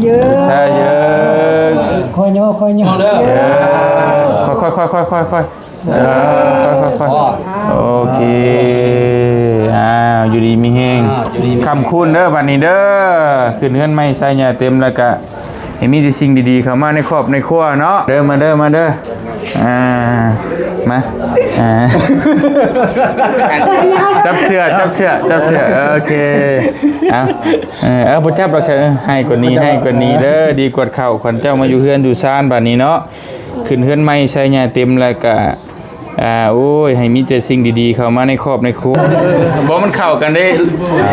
ເຢີກ ຊາເຢີກ ຄ່ອຍຍໍ ຄ່ອຍຍໍ ເອີ ຄ່ອຍໆ ຄ່ອຍໆ ຄ່ອຍໆ ເອີ ຄ່ອຍໆ ຄ່ອຍໆ ໂອເຄ ອ້າວ ຢູ່ດີມີແຮງ ຄ້ຳຄູນເດີ ບັດນີ້ເດີ ຂຶ້ນເຮືອນໃໝ່ໃສ່ຫຍ້າເຕັມ ແລ້ວກະໃຫ້ມີແຕ່ສິ່ງດີໆເຂົ້າມາໃນຄອບໃນຄົວເນາະ ເດີ ມາເດີ ມາເດີ ອ່າ ມາ ອ່າ ຈັບເສື້ອ ຈັບເສື້ອ ຈັບເສື້ອ ໂອເຄ ເອົາ ເອີ ເອີ ບໍ່ຈັບດອກ ໃຫ້ກວ່ານີ້ ໃຫ້ກວ່ານີ້ເດີ ດີກວດເຂົ້າ ຂວັນເຈົ້າມາຢູ່ເຮືອນຢູ່ຊານບາດນີ້ເນາະ ຂຶ້ນເຮືອນໃໝ່ໃສ່ຫຍ້າເຕັມ ແລ້ວກະ ອ່າ ໂອ້ຍ ໃຫ້ມີແຕ່ສິ່ງດີໆເຂົ້າມາໃນຄອບໃນຄົວ ບໍ່ ມັນເຂົ້າກັນເດ້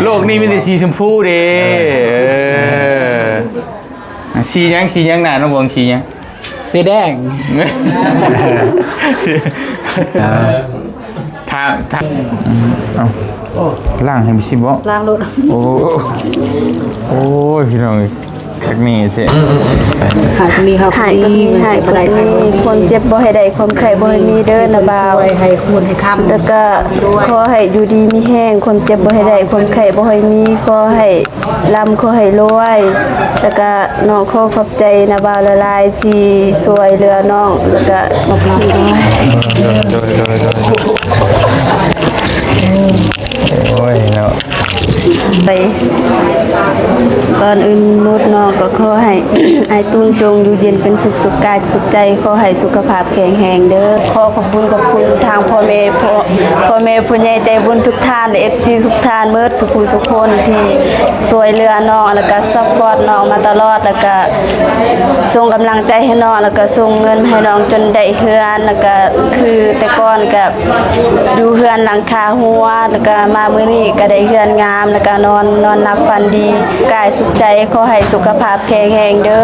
ໂລກນີ້ມີແຕ່ສີຊົມພູເດ້ ເອີ ອ່ະ ສີຫຍັງ ສີຫຍັງ ໜ້ານ້ອງບວງ ສີຫຍັງ? ສີແດງ ອ່າ ຖ້າ ຖ້າ ເອົ້າ ລ້າງໃຫ້ມັນຊິເບາະ ລ້າງໂລດ ໂອ້ ໂອ້ຍ ພີ່ນ້ອງເອີຍ ຄັກແນ່ແທ້ ຫາຍຄົນນີ້ ຫາຍຄົນນີ້ ຄວາມເຈັບບໍ່ໃຫ້ໄດ້ ຄວາມໄຂ້ບໍ່ໃຫ້ມີເດີ ນະບ່າວ ໃຫ້ຄູນໃຫ້ຄ້ຳ ແລ້ວກະຂໍໃຫ້ຢູ່ດີມີແຮງ ຄວາມເຈັບບໍ່ໃຫ້ໄດ້ ຄວາມໄຂ້ບໍ່ໃຫ້ມີ ຂໍໃຫ້ ລ່ຳຂໍໃຫ້ລວຍ ແລ້ວກະນ້ອງຂໍຂອບໃຈນະບ່າວຫຼາຍໆ ທີ່ຊ່ວຍເຫຼືອນ້ອງ ແລ້ວກະ ໂດຍ ໂດຍ ໂດຍ ໂດຍ ໂອ້ຍເນາະ ໄປ ກ່ອນອື່ນໝົດເນາະ ກໍຂໍໃຫ້ ອ້າຍຕຸນຈົ່ງຢູ່ເຢັນເປັນສຸກ ສຸກກາຍສຸກໃຈ ຂໍໃຫ້ສຸຂະພາບແຂງແຮງເດີ ຂໍຂອບບຸນຂອບຄຸນທາງພໍ່ແມ່ ພໍ່ ພໍ່ແມ່ຜູ້ໃຫຍ່ໃຈບຸນທຸກທ່ານ ແລະ ເອັຟຊີ ທຸກທ່ານເໝິດສຸຜູ້ສຸຄົນທີ່ຊ່ວຍເຫຼືອນ້ອງ ແລ້ວກະຊັບພອດນ້ອງມາຕະຫຼອດ ແລ້ວກະສົ່ງກຳລັງໃຈໃຫ້ນ້ອງ ແລ້ວກະສົ່ງເງິນມາໃຫ້ນ້ອງຈົນໄດ້ເຮືອນ ແລ້ວກະຄືແຕ່ກ່ອນກະຢູ່ເຮືອນຫຼັງຄາຮົ່ວ ແລ້ວກະມາມື້ນີ້ກະໄດ້ເຮືອນງາມ ແລ້ວກະນອນ ນອນຫຼັບຝັນດີ ກາຍສຸກໃຈ ຂໍໃຫ້ສຸຂະພາບແຂງແຮງເດີ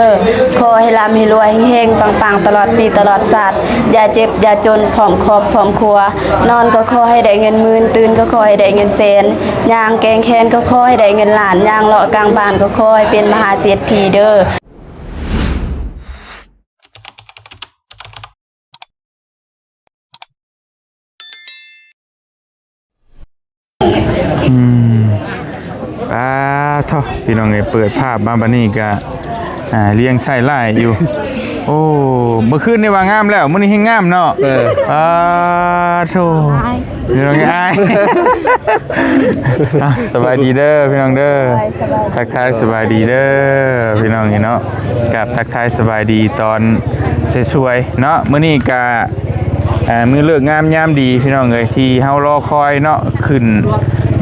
ຂໍໃຫ້ລ່ຳໃຫ້ລວຍ ເຮັງໆ ປັງໆ ຕະຫຼອດປີຕະຫຼອດຊາດ ຢ່າເຈັບຢ່າຈົນ ພ້ອມຄອບພ້ອມຄົວ ນອນກໍຂໍໃຫ້ໄດ້ເງິນໝື່ນ ຕື່ນກໍຂໍໃຫ້ໄດ້ເງິນແສນ ຍ່າງແກງແຄນກໍຂໍໃຫ້ໄດ້ເງິນລ້ານ ຍ່າງເລາະກາງບ້ານກໍຂໍໃຫ້ເປັນມະຫາເສດຖີເດີ. ອືມ ປາໂທ້ ພີ່ນ້ອງເອີຍ ເປີດພາບມາບັດນີ້ກະ ອ່າ ລຽງໃສ່ຫຼາຍຢູ່ ໂອ້ ເມື່ອຄືນນີ້ວ່າງາມແລ້ວ ມື້ນີ້ແຮງງາມເນາະ ເອີ ປາໂທ້ ພີ່ນ້ອງເອີຍ ອ່າ ສະບາຍດີເດີພີ່ນ້ອງເດີ ໂດຍ ສະບາຍດີ ທັກທາຍສະບາຍດີເດີພີ່ນ້ອງເອີຍເນາະ ກາບທັກທາຍສະບາຍດີຕອນສວຍໆເນາະ ມື້ນີ້ກະ ອ່າ ມື້ເລີກງາມຍາມດີພີ່ນ້ອງເອີຍ ທີ່ເຮົາລໍຄອຍເນາະ ຂຶ້ນ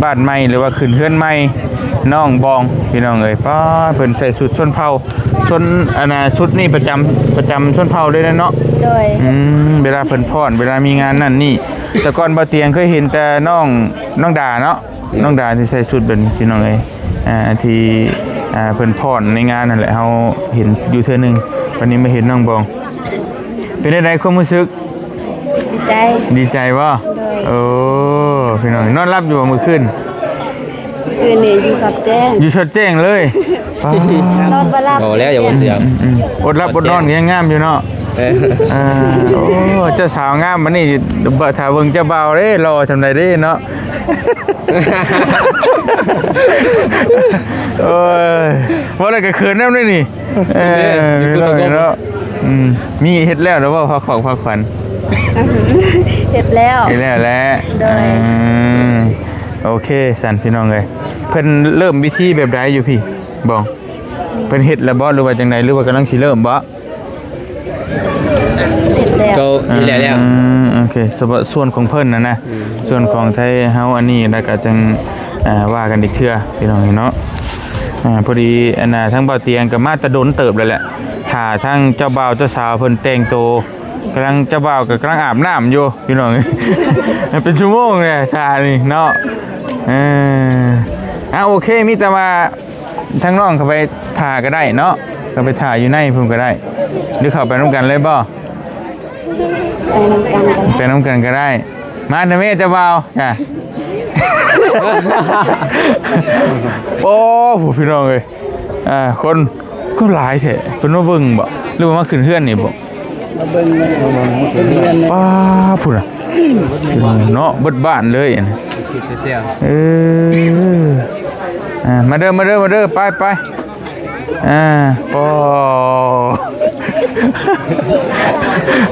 ບ້ານໃໝ່ ຫຼືວ່າຂຶ້ນເຮືອນໃໝ່ນ້ອງບອງພີ່ນ້ອງເອີຍ ປ້າ ເພິ່ນໃສ່ຊຸດຊົນເຜົ່າ ຊົນ ອັນນ່າ ຊຸດນີ້ປະຈຳ ປະຈຳຊົນເຜົ່າເລີຍເນາະ ໂດຍ ອືມ ເວລາເພິ່ນຟ້ອນ ເວລາມີງານນັ້ນນີ້ ແຕ່ກ່ອນບ່າວຕຽງເຄີຍເຫັນແຕ່ນ້ອງ ນ້ອງດາເນາະ ນ້ອງດາທີ່ໃສ່ຊຸດແບບນີ້ພີ່ນ້ອງເອີຍ ອ່າ ທີ່ ອ່າ ເພິ່ນຟ້ອນໃນງານນັ້ນແຫຼະ ເຮົາເຫັນຢູ່ເທື່ອໜຶ່ງ ບັດນີ້ມາເຫັນນ້ອງບອງ ເປັນຈັ່ງໃດຄວາມຮູ້ສຶກ? ດີໃຈ ດີໃຈບໍ່? ໂດຍ ໂອ້ ພີ່ນ້ອງ ນອນຫຼັບຢູ່ບໍ່ມື້ຄືນ? ຄືນນີ້ຢູ່ຊອດແຈ້ງ ຢູ່ຊອດແຈ້ງເລີຍ ປ້າ ນອນບໍ່ຫຼັບ ເອົາແລ້ວ ຢ່າບໍ່ເຊື່ອ ອືມໆ ອົດຫຼັບອົດນອນກໍຍັງງາມຢູ່ເນາະ ເອີ ເອີ ໂອ້ ເຈົ້າສາວງາມ ບັດນີ້ຖ້າເບິ່ງເຈົ້າບ່າວເດ້ ຫຼໍ່ສ່ຳໃດເດ້ເນາະ ໂອ້ຍ ເວົ້າແລ້ວກໍເຂີນນຳເດ້ນີ້ ເອີ ເນາະ ອືມ ມີເຮັດແລ້ວຫຼືບໍ່ ພັກຜ່ອນ ພັກຜ່ອນ? ເຮັດແລ້ວ ເຮັດແລ້ວແຫຼະ ໂດຍ ອືມ ໂອເຄ ຊັ້ນພີ່ນ້ອງເອີຍ ເພິ່ນເລີ່ມພິທີແບບໃດຢູ່ພີ້ ບອງ? ເພິ່ນເຮັດແລ້ວບໍ່ ຫຼືວ່າຈັ່ງໃດ ຫຼືວ່າກຳລັງຊິເລີ່ມບໍ່? ເຮັດແລ້ວ ກໍເຮັດແລ້ວ ອືມ ໂອເຄ ສະເພາະສ່ວນຂອງເພິ່ນນະນະ ອືມ ສ່ວນຂອງໄທເຮົາອັນນີ້ ແລ້ວກໍຈັ່ງ ອ່າ ວ່າກັນອີກເທື່ອ ພີ່ນ້ອງເນາະ ອ່າ ພໍດີ ອັນນ່າ ທາງບ່າວຕຽງກໍມາແຕ່ດົນເຕີບແລ້ວແຫຼະ ຖ້າທາງເຈົ້າບ່າວເຈົ້າສາວເພິ່ນແຕ່ງໂຕ ກຳລັງ ເຈົ້າບ່າວກໍກຳລັງອາບນ້ຳຢູ່ ພີ່ນ້ອງ ເປັນຊົ່ວໂມງແລ້ວຖ້ານີ້ເນາະ ເອີ ອ່າ ໂອເຄ ມີແຕ່ວ່າ ທາງນ້ອງເຂົ້າໄປຖ້າກໍໄດ້ເນາະ ເຂົ້າໄປຖ້າຢູ່ໃນພຸ້ນກໍໄດ້ ຫຼືເຂົ້າໄປນຳກັນເລີຍບໍ່? ໄປນຳກັນກໍໄດ້ ໄປນຳກັນກໍໄດ້ ມານຳແມ່ເຈົ້າບ່າວ ຈ້າ ໂອ້ ຜູ້ ພີ່ນ້ອງເອີຍ ອ່າ ຄົນຄືຫຼາຍແທ້ ເພິ່ນມາເບິ່ງບໍ່ ຫຼືວ່າມາຂຶ້ນເຮືອນນີ້ບໍ່? ມາເບິ່ງ ມາເບິ່ງເຮືອນ ປ້າ ພຸ້ນນະ ເນາະ ເບິດບ້ານເລີຍ ເອີ ອ່າ ມາເດີ ມາເດີ ມາເດີ ໄປ ໄປ ອ່າ ໂອ້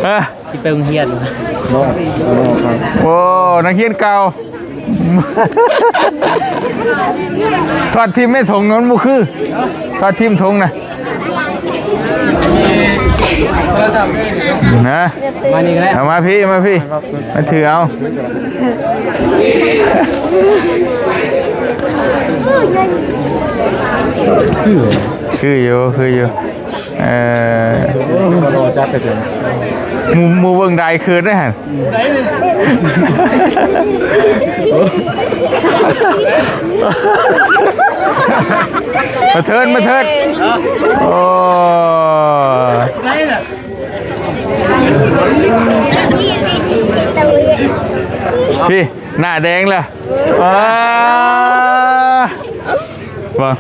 ເອີ ຊິໄປໂຮງຮຽນ. ໂອ້ ນັກຮຽນເກົ່າ. ຖອດຖິ້ມແມ່ຖົງ ມັນບໍ່ຄື ຖອດຖິ້ມຖົງນະ ນະ ມານີ້ກໍໄດ້ ເອົາມາພີ້ ມາພີ້ ມາຖືເອົາ. ຄືຢູ່ ຄືຢູ່. ເອີ ໂອ້ ກໍລໍຈັກກັນຢູ່ ໝູ່ ໝູ່ເບິ່ງໄດ້ຄືນເດ້ຫັ້ນ. ມາເທີນ ມາເທີນ. ໂອ້ ພີ້ ໜ້າແດງແລ້ວ. ອ້າ ບໍ່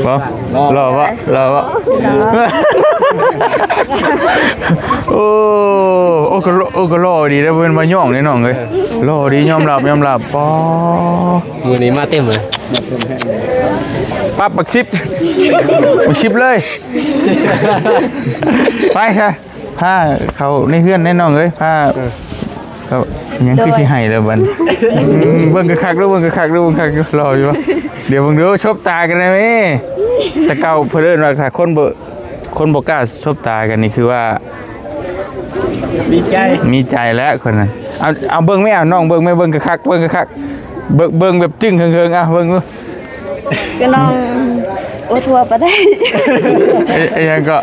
ບໍ່ ຫຼໍ່ບໍ່ ຫຼໍ່ບໍ່? ໂອ້ ໂອ້ ກໍ ໂອ້ ກໍຫຼໍ່ດີເດ້ ບໍ່ແມ່ນວ່າຍ້ອງເດ້ນ້ອງເອີຍ ຫຼໍ່ດີ ຍອມຮັບ ຍອມຮັບ. ປໍ ມື້ນີ້ມາເຕັມເລີຍ ປັບບັກສິບ ບັກສິບເລີຍ. ໄປຊະ ພາເຂົ້າໃນເຮືອນແດ່ນ້ອງເອີຍ ພາ ເອີ ເຂົ້າ ຫຍັງຄືຊິໄຫ້ແລ້ວບັດ ເບິ່ງຄັກໆເດີ້ ເບິ່ງຄັກໆເດີ້ ເບິ່ງຄັກຢູ່ ຫຼໍ່ຢູ່. ດຽວເບິ່ງດູ ສົບຕາກັນໄດ້ແມ້. ແຕ່ເກົ່າເພິ່ນເອີ້ນວ່າ ຖ້າຄົນບໍ່ ຄົນບໍ່ກ້າສົບຕາກັນນີ້ ຄືວ່າມີໃຈ ມີໃຈແລ້ວຄົນນັ້ນ. ເອົາ ເອົາເບິ່ງແມ້ ເອົານ້ອງເບິ່ງແມ້ ເບິ່ງຄັກໆ ເບິ່ງຄັກໆ ເບິ່ງ ເບິ່ງແບບຈຶ່ງເຫິງໆ. ເອົາເບິ່ງດູ ກໍນ້ອງ ໂອ້ ທົ່ວບໍ່ໄດ້ ເອີ ອີຫຍັງກໍ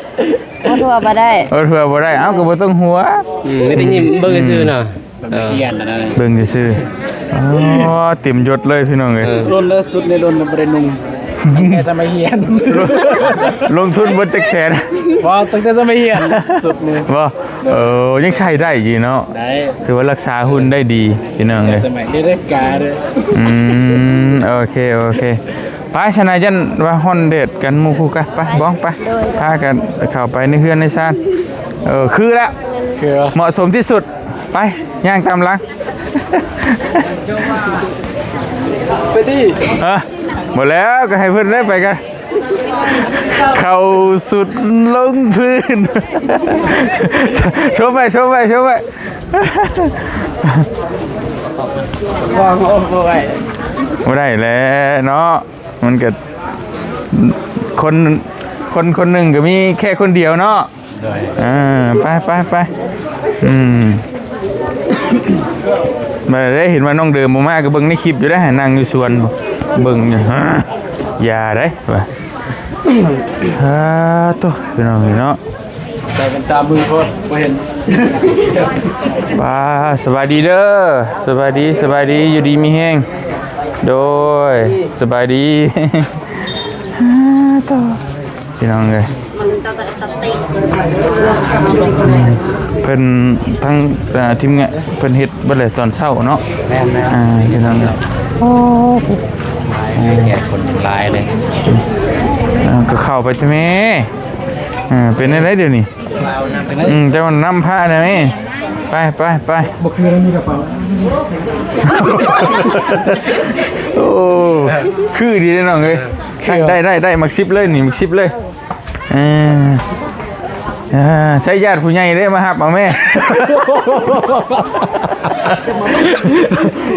ບໍ່ທົ່ວບໍ່ໄດ້ ບໍ່ທົ່ວບໍ່ໄດ້. ເອົ້າ ກໍບໍ່ຕ້ອງຫົວ ອືມ ມີແຕ່ຍິ້ມເບິ່ງຊື່ໆເນາະ ແບບນັກຮຽນນະ ເອີ ເບິ່ງຊື່ໆ. ອໍ ເຕັມຍົດເລີຍພີ່ນ້ອງເອີຍ ເອີ ລຸ້ນເລີຍ ຊຸດນີ້ລຸ້ນບໍ່ໄດ້ນຸ່ງ ແຕ່ສະໄໝຮຽນ ລົງທຶນເບິດຈັກແສນ? ບໍ່ ຕັ້ງແຕ່ສະໄໝຮຽນ ຊຸດນີ້ ບໍ່ ເອີ ຍັງໃຊ້ໄດ້ຢູ່ເນາະ ໄດ້ ຖືວ່າຮັກສາຫຸ່ນໄດ້ດີພີ່ນ້ອງເອີຍ ສະໄໝເດກາເດີ. ອືມ ໂອເຄ ໂອເຄ. ໄປຊະນະ ຢ້ານວ່າຮ້ອນແດດກັນໝູ່ຄູ່ກະ ໄປ ບອງ ໄປ ໂດຍ ພາກັນເຂົ້າໄປໃນເຮືອນໃນຊານ. ເອີ ຄືແລ້ວ ຄື ເໝາະສົມທີ່ສຸດ. ໄປ ຍ່າງຕາມຫຼັງ ໄປຕິ ເອີ ບໍ່ແລ້ວ ກໍໃຫ້ເພິ່ນໄດ້ໄປກັນ ເຂົ້າສຸດລົງພື້ນ. ຊົມໄວ້ ຊົມໄວ້ ຊົມໄວ້. ວາງອົບບໍ່ໄດ້ ບໍ່ໄດ້ແຫຼະເນາະ ມັນກໍ ຄົນ ຄົນ ຄົນໜຶ່ງກໍມີແຄ່ຄົນດຽວເນາະ. ໂດຍ ເອີ ໄປ ໄປ ໄປ ອືມ ມາເດ້. ເຫັນວ່ານ້ອງເດີມບໍ່ມາ ກໍເບິ່ງໃນຄລິບຢູ່ເດ້ ນັ່ງຢູ່ສວນ ເບິ່ງຢູ່ ຢ່າເດ້ວ່າ. ອາ ໂທ້ ພີ່ນ້ອງເອີຍເນາະ ໃສ່ແວ່ນຕາມືໂພດ ບໍ່ເຫັນ. ປ້າ ສະບາຍດີເດີ ສະບາຍດີ ສະບາຍດີ ຢູ່ດີມີແຮງ ໂດຍ ສະບາຍດີ. ອາ ໂທ້ ພີ່ນ້ອງເອີຍ ເພິ່ນທັງ ເອີ ທີມງານເພິ່ນເຮັດເບິດເລີຍຕອນເຊົ້າເນາະ. ແມ່ນໆ ອ່າ ພີ່ນ້ອງ ໂອ້ ແຂກຄົນຫຼາຍເລີຍ. ອ່າ ກໍເຂົ້າໄປເຖາະແມ່. ອ່າ ເປັນຈັ່ງໃດດຽວນີ້? ອືມ ເຈົ້ານຳພາແດ່ແມ່. ໄປ ໄປ ໄປ ບໍ່ຄືມີກະເປົາ. ໂອ້ ຄືດີເດ້ນ້ອງເອີຍ. ໄດ້ ໄດ້ ໄດ້ ໝາກສິບເລີຍນີ້ ໝາກສິບເລີຍ. ເອີ ເອີ ໃຊ້ຍາດຜູ້ໃຫຍ່ເດ້ມາຮັບເອົາແມ່.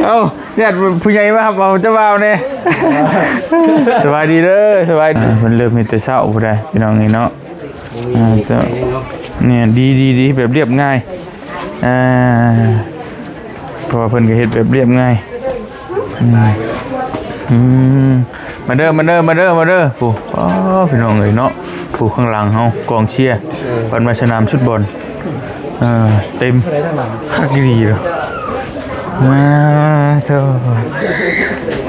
ເອົ້າ ຍາດຜູ້ໃຫຍ່ມາຮັບເອົາເຈົ້າບ່າວແດ່. ສະບາຍດີເດີ ສະບາຍດີ. ອ່າ ເພິ່ນເລີ່ມເຮັດແຕ່ເຊົ້າພຸ້ນໃດ໋ ພີ່ນ້ອງເອີຍເນາະ. ອ່າ ເຈົ້າ ນີ້ ດີ ດີ ດີ ແບບລຽບງ່າຍ. ອ່າ ເພາະວ່າເພິ່ນກໍເຮັດແບບລຽບງ່າຍ. ອືມ ອືມ ມາເດີ ມາເດີ ມາເດີ ມາເດີ. ໂອ້ ອໍ ພີ່ນ້ອງເອີຍເນາະ ຜູ້ຂ້າງຫຼັງເຮົາ ກອງເຊຍ ເອີ ປານວ່າສະໜາມຊຸດບອນ. ເອີ ເຕັມ ເທົ່າໃດທາງຫຼັງ ຄັກອີ່ຫຼີເນາະ. ມາເຖາະ.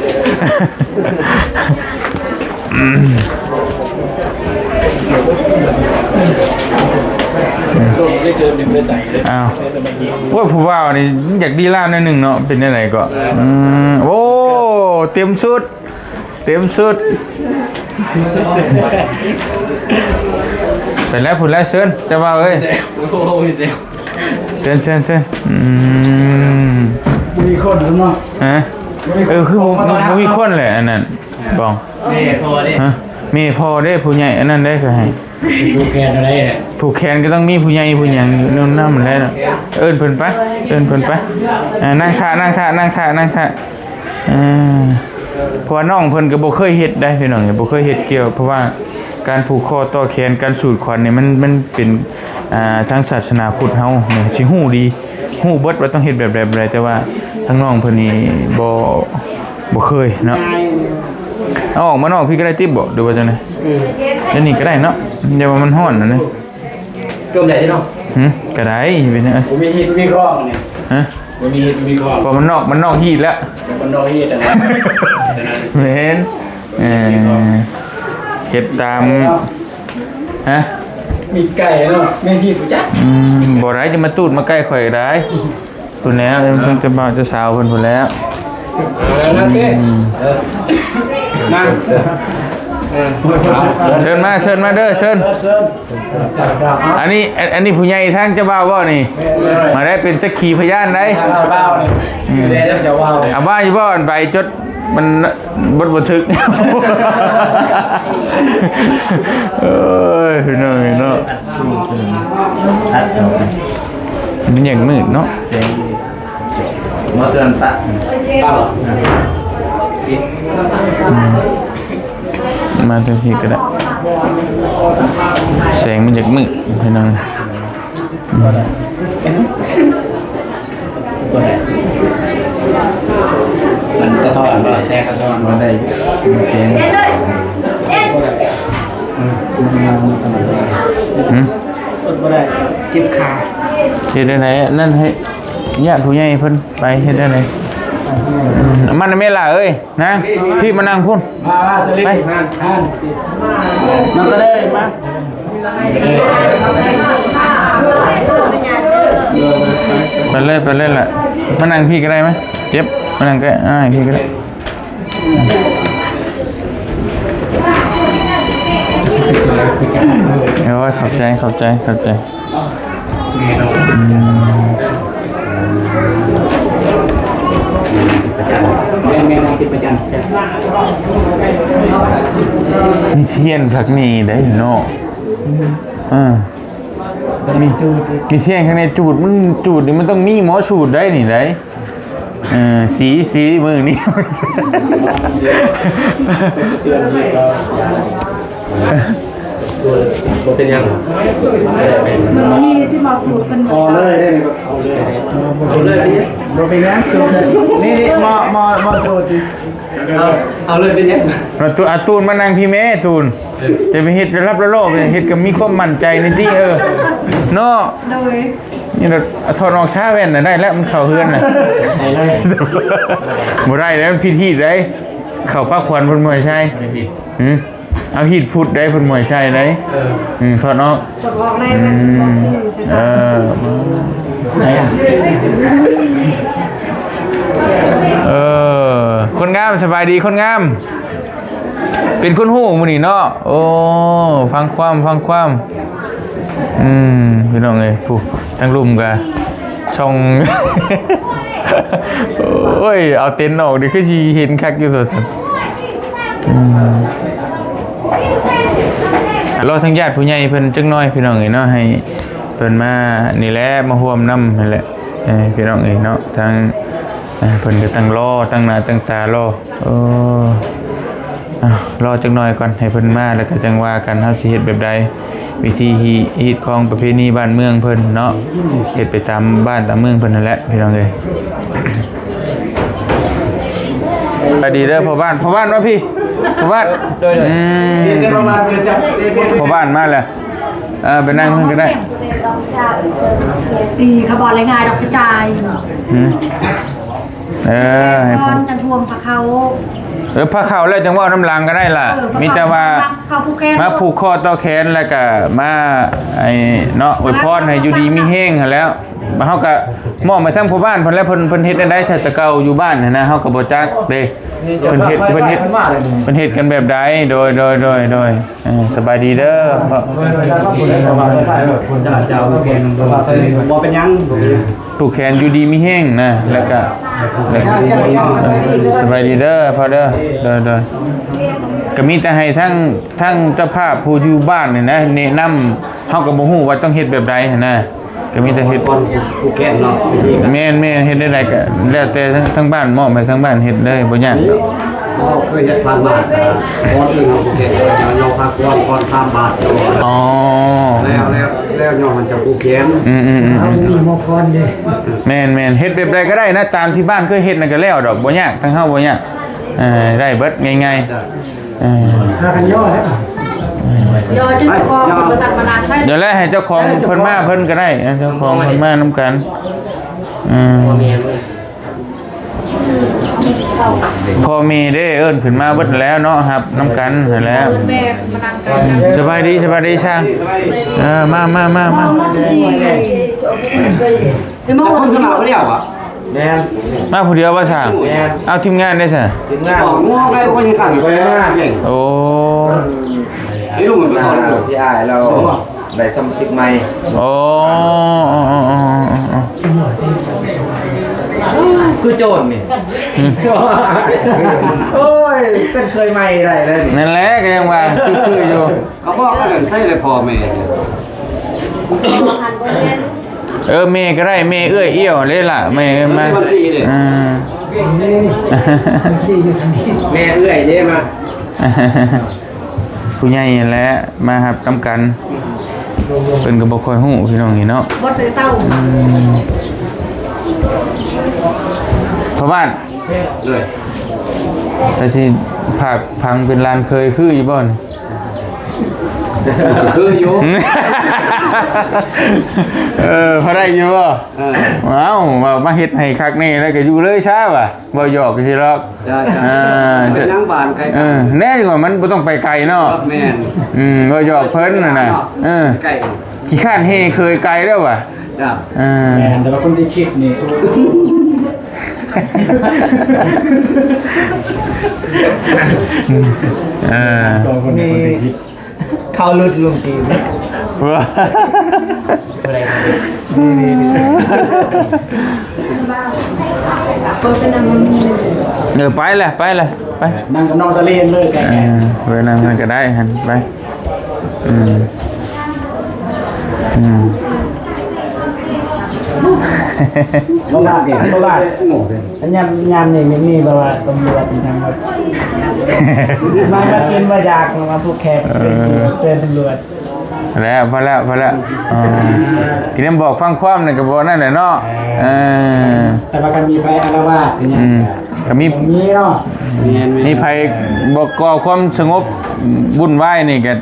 ອ້າວ ໂອ້ຍ ຜູ້ບ່າວນີ້ຢາກລີລາໜ້ອຍໜຶ່ງເນາະ. ເປັນຈັ່ງໃດກໍ ອືມ ໂອ້ ເຕັມຊຸດ ເຕັມຊຸດ. ໄປແລ້ວ ພຸ້ນແລ້ວ ເຊີນ ເຈົ້າບ່າວເອີຍ. ໂອ້ຍ ເຊີນ ເຊີນ ເຊີນ. ອືມ ມີຄົນເນາະ. ຮະ? ເອີ ຄືບໍ່ ບໍ່ມີຄົນແຫຼະ ອັນນັ້ນ ບອງ. ແມ່ພໍ່ເດ້. ຮະ? ແມ່ພໍ່ເດ້ ຜູ້ໃຫຍ່ອັນນັ້ນເດ້ ກໍໃຫ້ ຜູກແຂນເທົ່າໃດແຫຼະ ຜູກແຂນກໍຕ້ອງມີຜູ້ໃຫຍ່ຜູ້ຫຍັງຢູ່ນຳນັ້ນແຫຼະເນາະ. ເອີ້ນເພິ່ນໄປ ເອີ້ນເພິ່ນໄປ. ອ່າ ນັ່ງຖ້າ ນັ່ງຖ້າ ນັ່ງຖ້າ ນັ່ງຖ້າ. ເອີ ເພາະວ່ານ້ອງເພິ່ນກໍບໍ່ເຄີຍເຮັດໄດ໋ພີ່ນ້ອງ ບໍ່ເຄີຍເຮັດກ່ຽວ ເພາະວ່າການຜູກຄໍຕໍ່ແຂນ ການສູດຂວັນນີ້ ມັນ ມັນເປັນ ອ່າ ທາງສາສະໜາພຸດເຮົານີ້ຊິຮູ້ດີ ຮູ້ເບິດວ່າຕ້ອງເຮັດແບບໃດ ແບບໃດ ແຕ່ວ່າທາງນ້ອງເພິ່ນນີ້ບໍ່ ບໍ່ເຄີຍເນາະ. ເອົາອອກມານອກພີ້ກໍໄດ້ຕິບໍ່ ຫຼືວ່າຈັ່ງໃດ? ເອີ ດຽວນີ້ກໍໄດ້ເນາະ ແຕ່ວ່າມັນຮ້ອນອັນນີ້ ຈົມໄດ້ຕິເນາະ. ຫຶ ກໍໄດ້ ເປັນຫຍັງ? ບໍ່ມີຮີດມີຄອງນີ້. ຮະ? ບໍ່ມີຮີດມີຄອງ ເພາະມັນນອກ ມັນນອກຮີດແລ້ວ ມັນນອກຮີດແລ້ວ. ແມ່ນ ເອີ ເຮັດຕາມ ຮະ? ມີໄກ່ເນາະ ແມ່ນຮີດບໍ່ຈັກ. ອືມ ບໍ່ໄດ້ ຈະມາຕູດມາໃກ້ຂ້ອຍກໍໄດ້. ພຸ້ນແລ້ວ ເພິ່ນເຈົ້າບ່າວເຈົ້າສາວເພິ່ນພຸ້ນແລ້ວ. ເອີ ນັ່ງເຕະ ອືມ ເອີ ນັ່ງ ເອີ ເຊີນມາ ເຊີນມາເດີ ເຊີນ ເຊີນ ເຊີນ. ອັນນີ້ ອັນ ອັນນີ້ຜູ້ໃຫຍ່ທາງເຈົ້າບ່າວບໍ່ນີ້? ແມ່ນ ມາໄດ້ເປັນສັກຂີພະຍານໄດ໋. ທາງເຈົ້າບ່າວນີ້ ອືມ ຢູ່ໃນເຈົ້າບ່າວ. ເອົາມາຢູ່ບໍ່ ອັນໃບຈົດ ມັນບົດບັນທຶກ. ເອີຍ ພີ່ນ້ອງເອີຍເນາະ ມັນຍັງມືດເນາະ ແສງ ມາເຕືອນຕະ ອືມ ມາທາງພີ້ກໍໄດ້ ແສງມັນຢາກມືດ ພີ່ນ້ອງ. ບໍ່ໄດ້ ບໍ່ໄດ້ ມັນສະທ້ອນບໍ່ ແສງສະທ້ອນບໍ່ໄດ້ ແສງ ອືມ ມັນ ມັນ ມັນ ອືມ ກົດບໍ່ໄດ້ ເຈັບຂາ. ເຮັດແນວໃດ ອັນນັ້ນໃຫ້ຍາດຜູ້ໃຫຍ່ເພິ່ນໄປ ເຮັດແນວໃດ? ອືມ ມັນແມ່ນລະເອີຍ. ນາງ ພີ່ມານັ່ງພຸ້ນ ມາ ມາ ສະລິດ ໄປ ມາກໍໄດ້ ມາ ໄປເລີຍ ໄປເລີຍລະ ມານັ່ງພີ້ກໍໄດ້ ມາ ເຈັບ ມານັ່ງໃກ້ອ້າຍພີ້ກໍໄດ້. ໂອ້ຍ ຂອບໃຈ ຂອບໃຈ ຂອບໃຈ. ອືມ ແມ່ນໆ ຕິດປະຈຳ ມີທຽນຄັກນີ້ໄດ໋ເນາະ. ເອີ ມີ ມີທຽນຄັກນີ້ ຈູດ ມັນຈູດນີ້ ມັນຕ້ອງມີໝໍສູດໄດ໋ນີ້ໄດ໋. ເອີ ສີ ສີ ມື້ນີ້ ບໍ່ເປັນຫຍັງ ມັນບໍ່ມີທີ່ໝໍສູດເພິ່ນ ເອົາເລີຍເດ້ ເອົາເລີຍ ເອົາເລີຍ ບໍ່ເປັນຫຍັງ ສູດ ນີ້ ນີ້ ໝໍ ໝໍ ໝໍສູດ ເອົາ ເອົາເລີຍ ເປັນຫຍັງ ອາ ຕູນ ອາ ຕູນ ມານັ່ງພີ້ແມ້ ຕູນ. ເອີ ຈະໄປເຮັດລັບໆ ເຮັດກໍມີຄວາມໝັ້ນໃຈນີ້ຕິ ເອີ ເນາະ ໂດຍ ນີ້ລະ ຖອດອອກຊາແວ່ນນະ ໄດ້ແລ້ວ ມັນເຂົ້າເຮືອນນະ ໃສ່ເລີຍ ບໍ່ໄດ້ແລ້ວ ມັນຜິດຮີດໄດ໋ ເຂົ້າພາຂວັນເພິ່ນບໍ່ໃຫ້ໃສ່ ບໍ່ໄດ້ຜິດ ຫື ເອົາຮີດພຸດໄດ໋ ເພິ່ນບໍ່ໃຫ້ໃສ່ໄດ໋ ເອີ ອືມ ຖອດອອກ ຖອດອອກໄດ້ ມັນບໍ່ຄື ອືມ ເອີ ເອີ ຄົນງາມ ສະບາຍດີຄົນງາມ. ເປັນຄົນຮູ້ມື້ນີ້ເນາະ ໂອ້ ຟັງຄວາມ ຟັງຄວາມ ອືມ ພີ່ນ້ອງເອີຍ ຜູ້ ທາງລຸ່ມກະສ່ອງ ໂອ້ຍ ເອົາເຕັນອອກນີ້ຄືຊິເຫັນຄັກຢູ່ ວ່າຊັ້ນ ອືມ ລໍທາງຍາດຜູ້ໃຫຍ່ເພິ່ນຈັກໜ້ອຍ ພີ່ນ້ອງເອີຍເນາະ ໃຫ້ເພິ່ນມານີ້ແຫຼະ ມາຮ່ວມນຳຫັ້ນແຫຼະ ເອີ ພີ່ນ້ອງເອີຍເນາະ ທາງ ເພິ່ນກໍຕັ້ງລໍ ຕັ້ງໜ້າຕັ້ງຕາລໍ ເອີ ລໍຈັກໜ້ອຍກ່ອນ ໃຫ້ເພິ່ນມາ ແລ້ວກໍຈັ່ງວ່າກັນ ເຮົາຊິເຮັດແບບໃດ ວິທີຮີດຄອງປະເພນີບ້ານເມືອງເພິ່ນເນາະ ເຮັດໄປຕາມບ້ານຕາມເມືອງເພິ່ນຫັ້ນແຫຼະ ພີ່ນ້ອງເອີຍ. ສະບາຍດີເດີພໍ່ບ້ານ ພໍ່ບ້ານມາພີ້ ພໍ່ບ້ານ ໂດຍໆ ອືມ ພໍ່ບ້ານມາແລ້ວ ເອີ ໄປນັ່ງເພິ່ນກໍໄດ້ ຕີຂະບອນລະງ່າຍດອກກະຈາຍ ຫື ເອີ ໃຫ້ ກ່ອນຈັ່ງຮ່ວມພະເຂົ້າ ເອີ ພະເຂົ້າແລ້ວຈັ່ງເວົ້ານຳຫຼັງກໍໄດ້ລະ ເອີ ມີແຕ່ວ່າ ເຂົ້າຜູກແຂນ ມາຜູກຄໍຕໍ່ແຂນ ແລ້ວກໍມາ ໄອ້ ເນາະ ອວຍພອນໃຫ້ຢູ່ດີມີແຮງຫັ້ນແຫຼ້ວ ເຮົາກະມອບໃຫ້ທາງພໍ່ບ້ານເພິ່ນແຫຼະ ເພິ່ນ ເພິ່ນເຮັດແນວໃດ ແຕ່ເກົ່າຢູ່ບ້ານຫັ້ນນະ ເຮົາກະບໍ່ຈັກເດ້ ເພິ່ນເຮັດ ເພິ່ນເຮັດ ເພິ່ນເຮັດກັນແບບໃດ ໂດຍ ໂດຍ ໂດຍ ໂດຍ ເອີ ສະບາຍດີເດີ ເຈົ້າ ເຈົ້າ ບໍ່ເປັນຫຍັງ ບໍ່ເປັນຫຍັງ ຜູກແຂນຢູ່ດີມີແຮງນະ ແລ້ວກະ ແລ້ວກະ ສະບາຍດີເດີພໍ່ເດີ ໂດຍ ໂດຍ ກະມີແຕ່ໃຫ້ທາງ ທາງເຈົ້າພາບຜູ້ຢູ່ບ້ານນີ້ນະ ແນະນຳ ເຮົາກະບໍ່ຮູ້ວ່າຕ້ອງເຮັດແບບໃດຫັ້ນນະ ກະມີແຕ່ເຮັດ ກ່ອນຜູກແຂນເນາະ ວິທີການ ແມ່ນໆ ເຮັດແນວໃດກະແລ້ວແຕ່ທາງ ທາງບ້ານ ມອບໃຫ້ທາງບ້ານເຮັດເລີຍ ບໍ່ຍາກດອກ ເຮົາເຄີຍເຮັດຜ່ານມາ ກ່ອນອື່ນເຮົາຜູກແຂນ ເຮົາພາກ່ອນ ກ່ອນສາມບາດ ອໍ ແລ້ວ ແລ້ວ ແລ້ວຍ້ອນມັນຈະຜູກແຂນ ອືມໆໆ ເຮົາມີໝໍພອນເດ້ ແມ່ນໆ ເຮັດແບບໃດກະໄດ້ນະ ຕາມທີ່ບ້ານເຄີຍເຮັດນັ້ນກະແລ້ວດອກ ບໍ່ຍາກ ທາງເຮົາບໍ່ຍາກ ເອີ ໄດ້ເບິດ ງ່າຍໆ ເອີ ພາກັນຍໍແລ້ວ ຍໍເຈົ້າຂອງ ບໍ່ທັນມານັ່ງໃຊ້ ດຽວແລະໃຫ້ເຈົ້າຂອງເພິ່ນມາເພິ່ນກະໄດ້ ເຈົ້າຂອງເພິ່ນມານຳກັນ ອືມ ພໍ່ແມ່ເດ້ ເອີ້ນຂຶ້ນມາເບິດແລ້ວເນາະ ຮັບນຳກັນຫັ້ນແຫຼະ ສະບາຍດີ ສະບາຍດີຊ່າງ ເອີ ມາ ມາ ມາ ມາ ເຈົ້າຄົນຂຶ້ນມາຜູ້ດຽວບໍ? ແມ່ນ ມາຜູ້ດຽວບໍ່ຊ່າງ? ແມ່ນ ເອົາທີມງານເດ້ຊະ? ທີມງານ ອໍ ງົວໄປຄົນກັນ ບໍ່ໄດ້ມາ ໂອ້ ເອີ ພີ່ອ້າຍລາວໄດ້ສະມາຊິກໃໝ່ ໂອ້ ຄືໂຈນນີ້ ອືມ ໂອ້ຍ ເປັນເຄີຍໃໝ່ໄດ້ເລີຍ ນັ້ນແຫຼະ ກະຍັງວ່າຄືໆຢູ່ ເຂົາບອກວ່າຈັ່ງໃສແຫຼະພໍ່ແມ່ ເອີ ແມ່ກະໄດ້ ແມ່ເອື້ອຍອ້ຽວເດ້ລະ ແມ່ມາ ບັນຊີເດ້ ອ່າ ບັນຊີຢູ່ທາງນີ້ ແມ່ເອື້ອຍເດ້ມາ ຜູ້ໃຫຍ່ຫັ້ນແຫຼະ ມາຮັບນຳກັນ ເພິ່ນກະບໍ່ຄ່ອຍຮູ້ພີ່ນ້ອງນີ້ເນາະ ບໍ່ຖືເຕົ້າ ອືມ ພໍ່ບ້ານ ໂດຍ ແຕ່ຊິພາກຝັງເປັນຫຼານເຂີຍຄືຢູ່ບໍ່ນີ້? ກະຄືຢູ່ ເອີ ພໍໄດ້ຢູ່ບໍ່? ເອີ ເອົ້າ ວ່າມາເຮັດໃຫ້ຄັກແນ່ແລ້ວກະຢູ່ເລີຍຊະວ່າ ເວົ້າຫຍອກຊື່ໆດອກ ຈ້າ ຈ້າ ອ່າ ໄປທາງບ້ານໄກ ເອີ ແນ່ວ່າມັນບໍ່ຕ້ອງໄປໄກເນາະ ແມ່ນ ອືມ ເວົ້າຫຍອກເພິ່ນຫັ້ນນະ ເອີ ຂີ້ຄ້ານແຫ່ເຂີຍໄກແລ້ວວ່າ ຈ້າ ເອີ ແມ່ນ ແຕ່ວ່າຄົນທີ່ຄິດນີ້ ເອີ ສອງຄົນນີ້ຄົນທີ່ຄິດ ເຂົ້າຫຼຸດລົງຕີນ ເອີ ໄປລະ ໄປລະ ໄປ ນັ່ງກັບນ້ອງສາລີເລີຍ ເອີ ໄປນັ່ງກັນກະໄດ້ຫັ້ນ ໄປ ອືມ ອືມ ບໍ່ວ່າ ບໍ່ວ່າ ຍາມ ຍາມນີ້ມີແບບວ່າຕຳຫຼວດອີ່ຫຍັງມາ ມາກິນມາຢາກ ມາຜູກແຂນ ເອີ ເຊີນຕຳຫຼວດ ພໍແລ້ວ ພໍແລ້ວ ພໍແລ້ວ ເອີ ກິນນ້ຳບອກຟັງຄວາມນັ້ນກະບໍ່ນັ້ນແຫຼະເນາະ ເອີ ເອີ ແຕ່ວ່າຄັນມີໃຜອາລະວາດອີ່ຫຍັງ ອືມ ກະມີ ມີເນາະ ແມ່ນໆ ມີໃຜບໍ່ກໍ່ຄວາມສະຫງົບວຸ້ນວາຍນີ້ກະ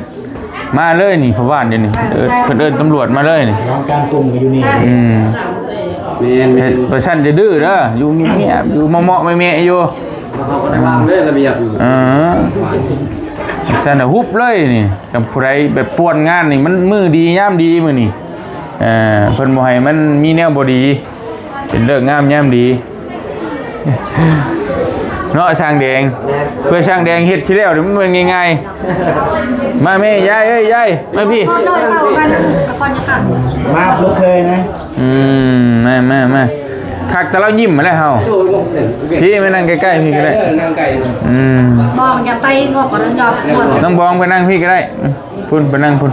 ມາເລີຍນີ້ ພໍ່ບ້ານດຽວນີ້ ເອີ້ນ ເພິ່ນເອີ້ນຕຳຫຼວດມາເລີຍນີ້ ລອງການກຸ່ມກະຢູ່ນີ້ ອືມ ແມ່ນໆ ເຮັດ ບໍ່ຊັ້ນຈະດື້ເດີ ຢູ່ງຽບໆ ຢູ່ເໝາະໆແມະໆຢູ່ ເຮົາກະໄດ້ວາງເລີຍລະບຽບ ເອີ ຊັ້ນນະຫຸບເລີຍນີ້ ຄັນຜູ້ໃດແບບປ່ວນງານນີ້ ມັນມື້ດີຍາມດີມື້ນີ້ ເອີ ເພິ່ນບໍ່ໃຫ້ມັນມີແນວບໍ່ດີ ເປັນເລີກງາມຍາມດີເນາະ ຊ່າງແດງ ແມ່ນ ເພື່ອຊ່າງແດງເຮັດຊິແລ້ວນີ້ມັນບໍ່ແມ່ນງ່າຍໆ ມາແມ່ ຍາຍເອີຍ ຍາຍ ມາພີ້ ມາລູກເຂີຍນະ ອືມ ມາ ມາ ມາ ຄັກແຕ່ລາວຍິ້ມແລ້ວເຮົາ ພີ້ມານັ່ງໃກ້ໆ ພີ້ກະໄດ້ ເອີ ນັ່ງໃກ້ ອືມ ບອງ ຢ່າໄປງອກ ນ້ອງບອງໄປນັ່ງພີ້ກະໄດ້ ພຸ້ນ ໄປນັ່ງພຸ້ນ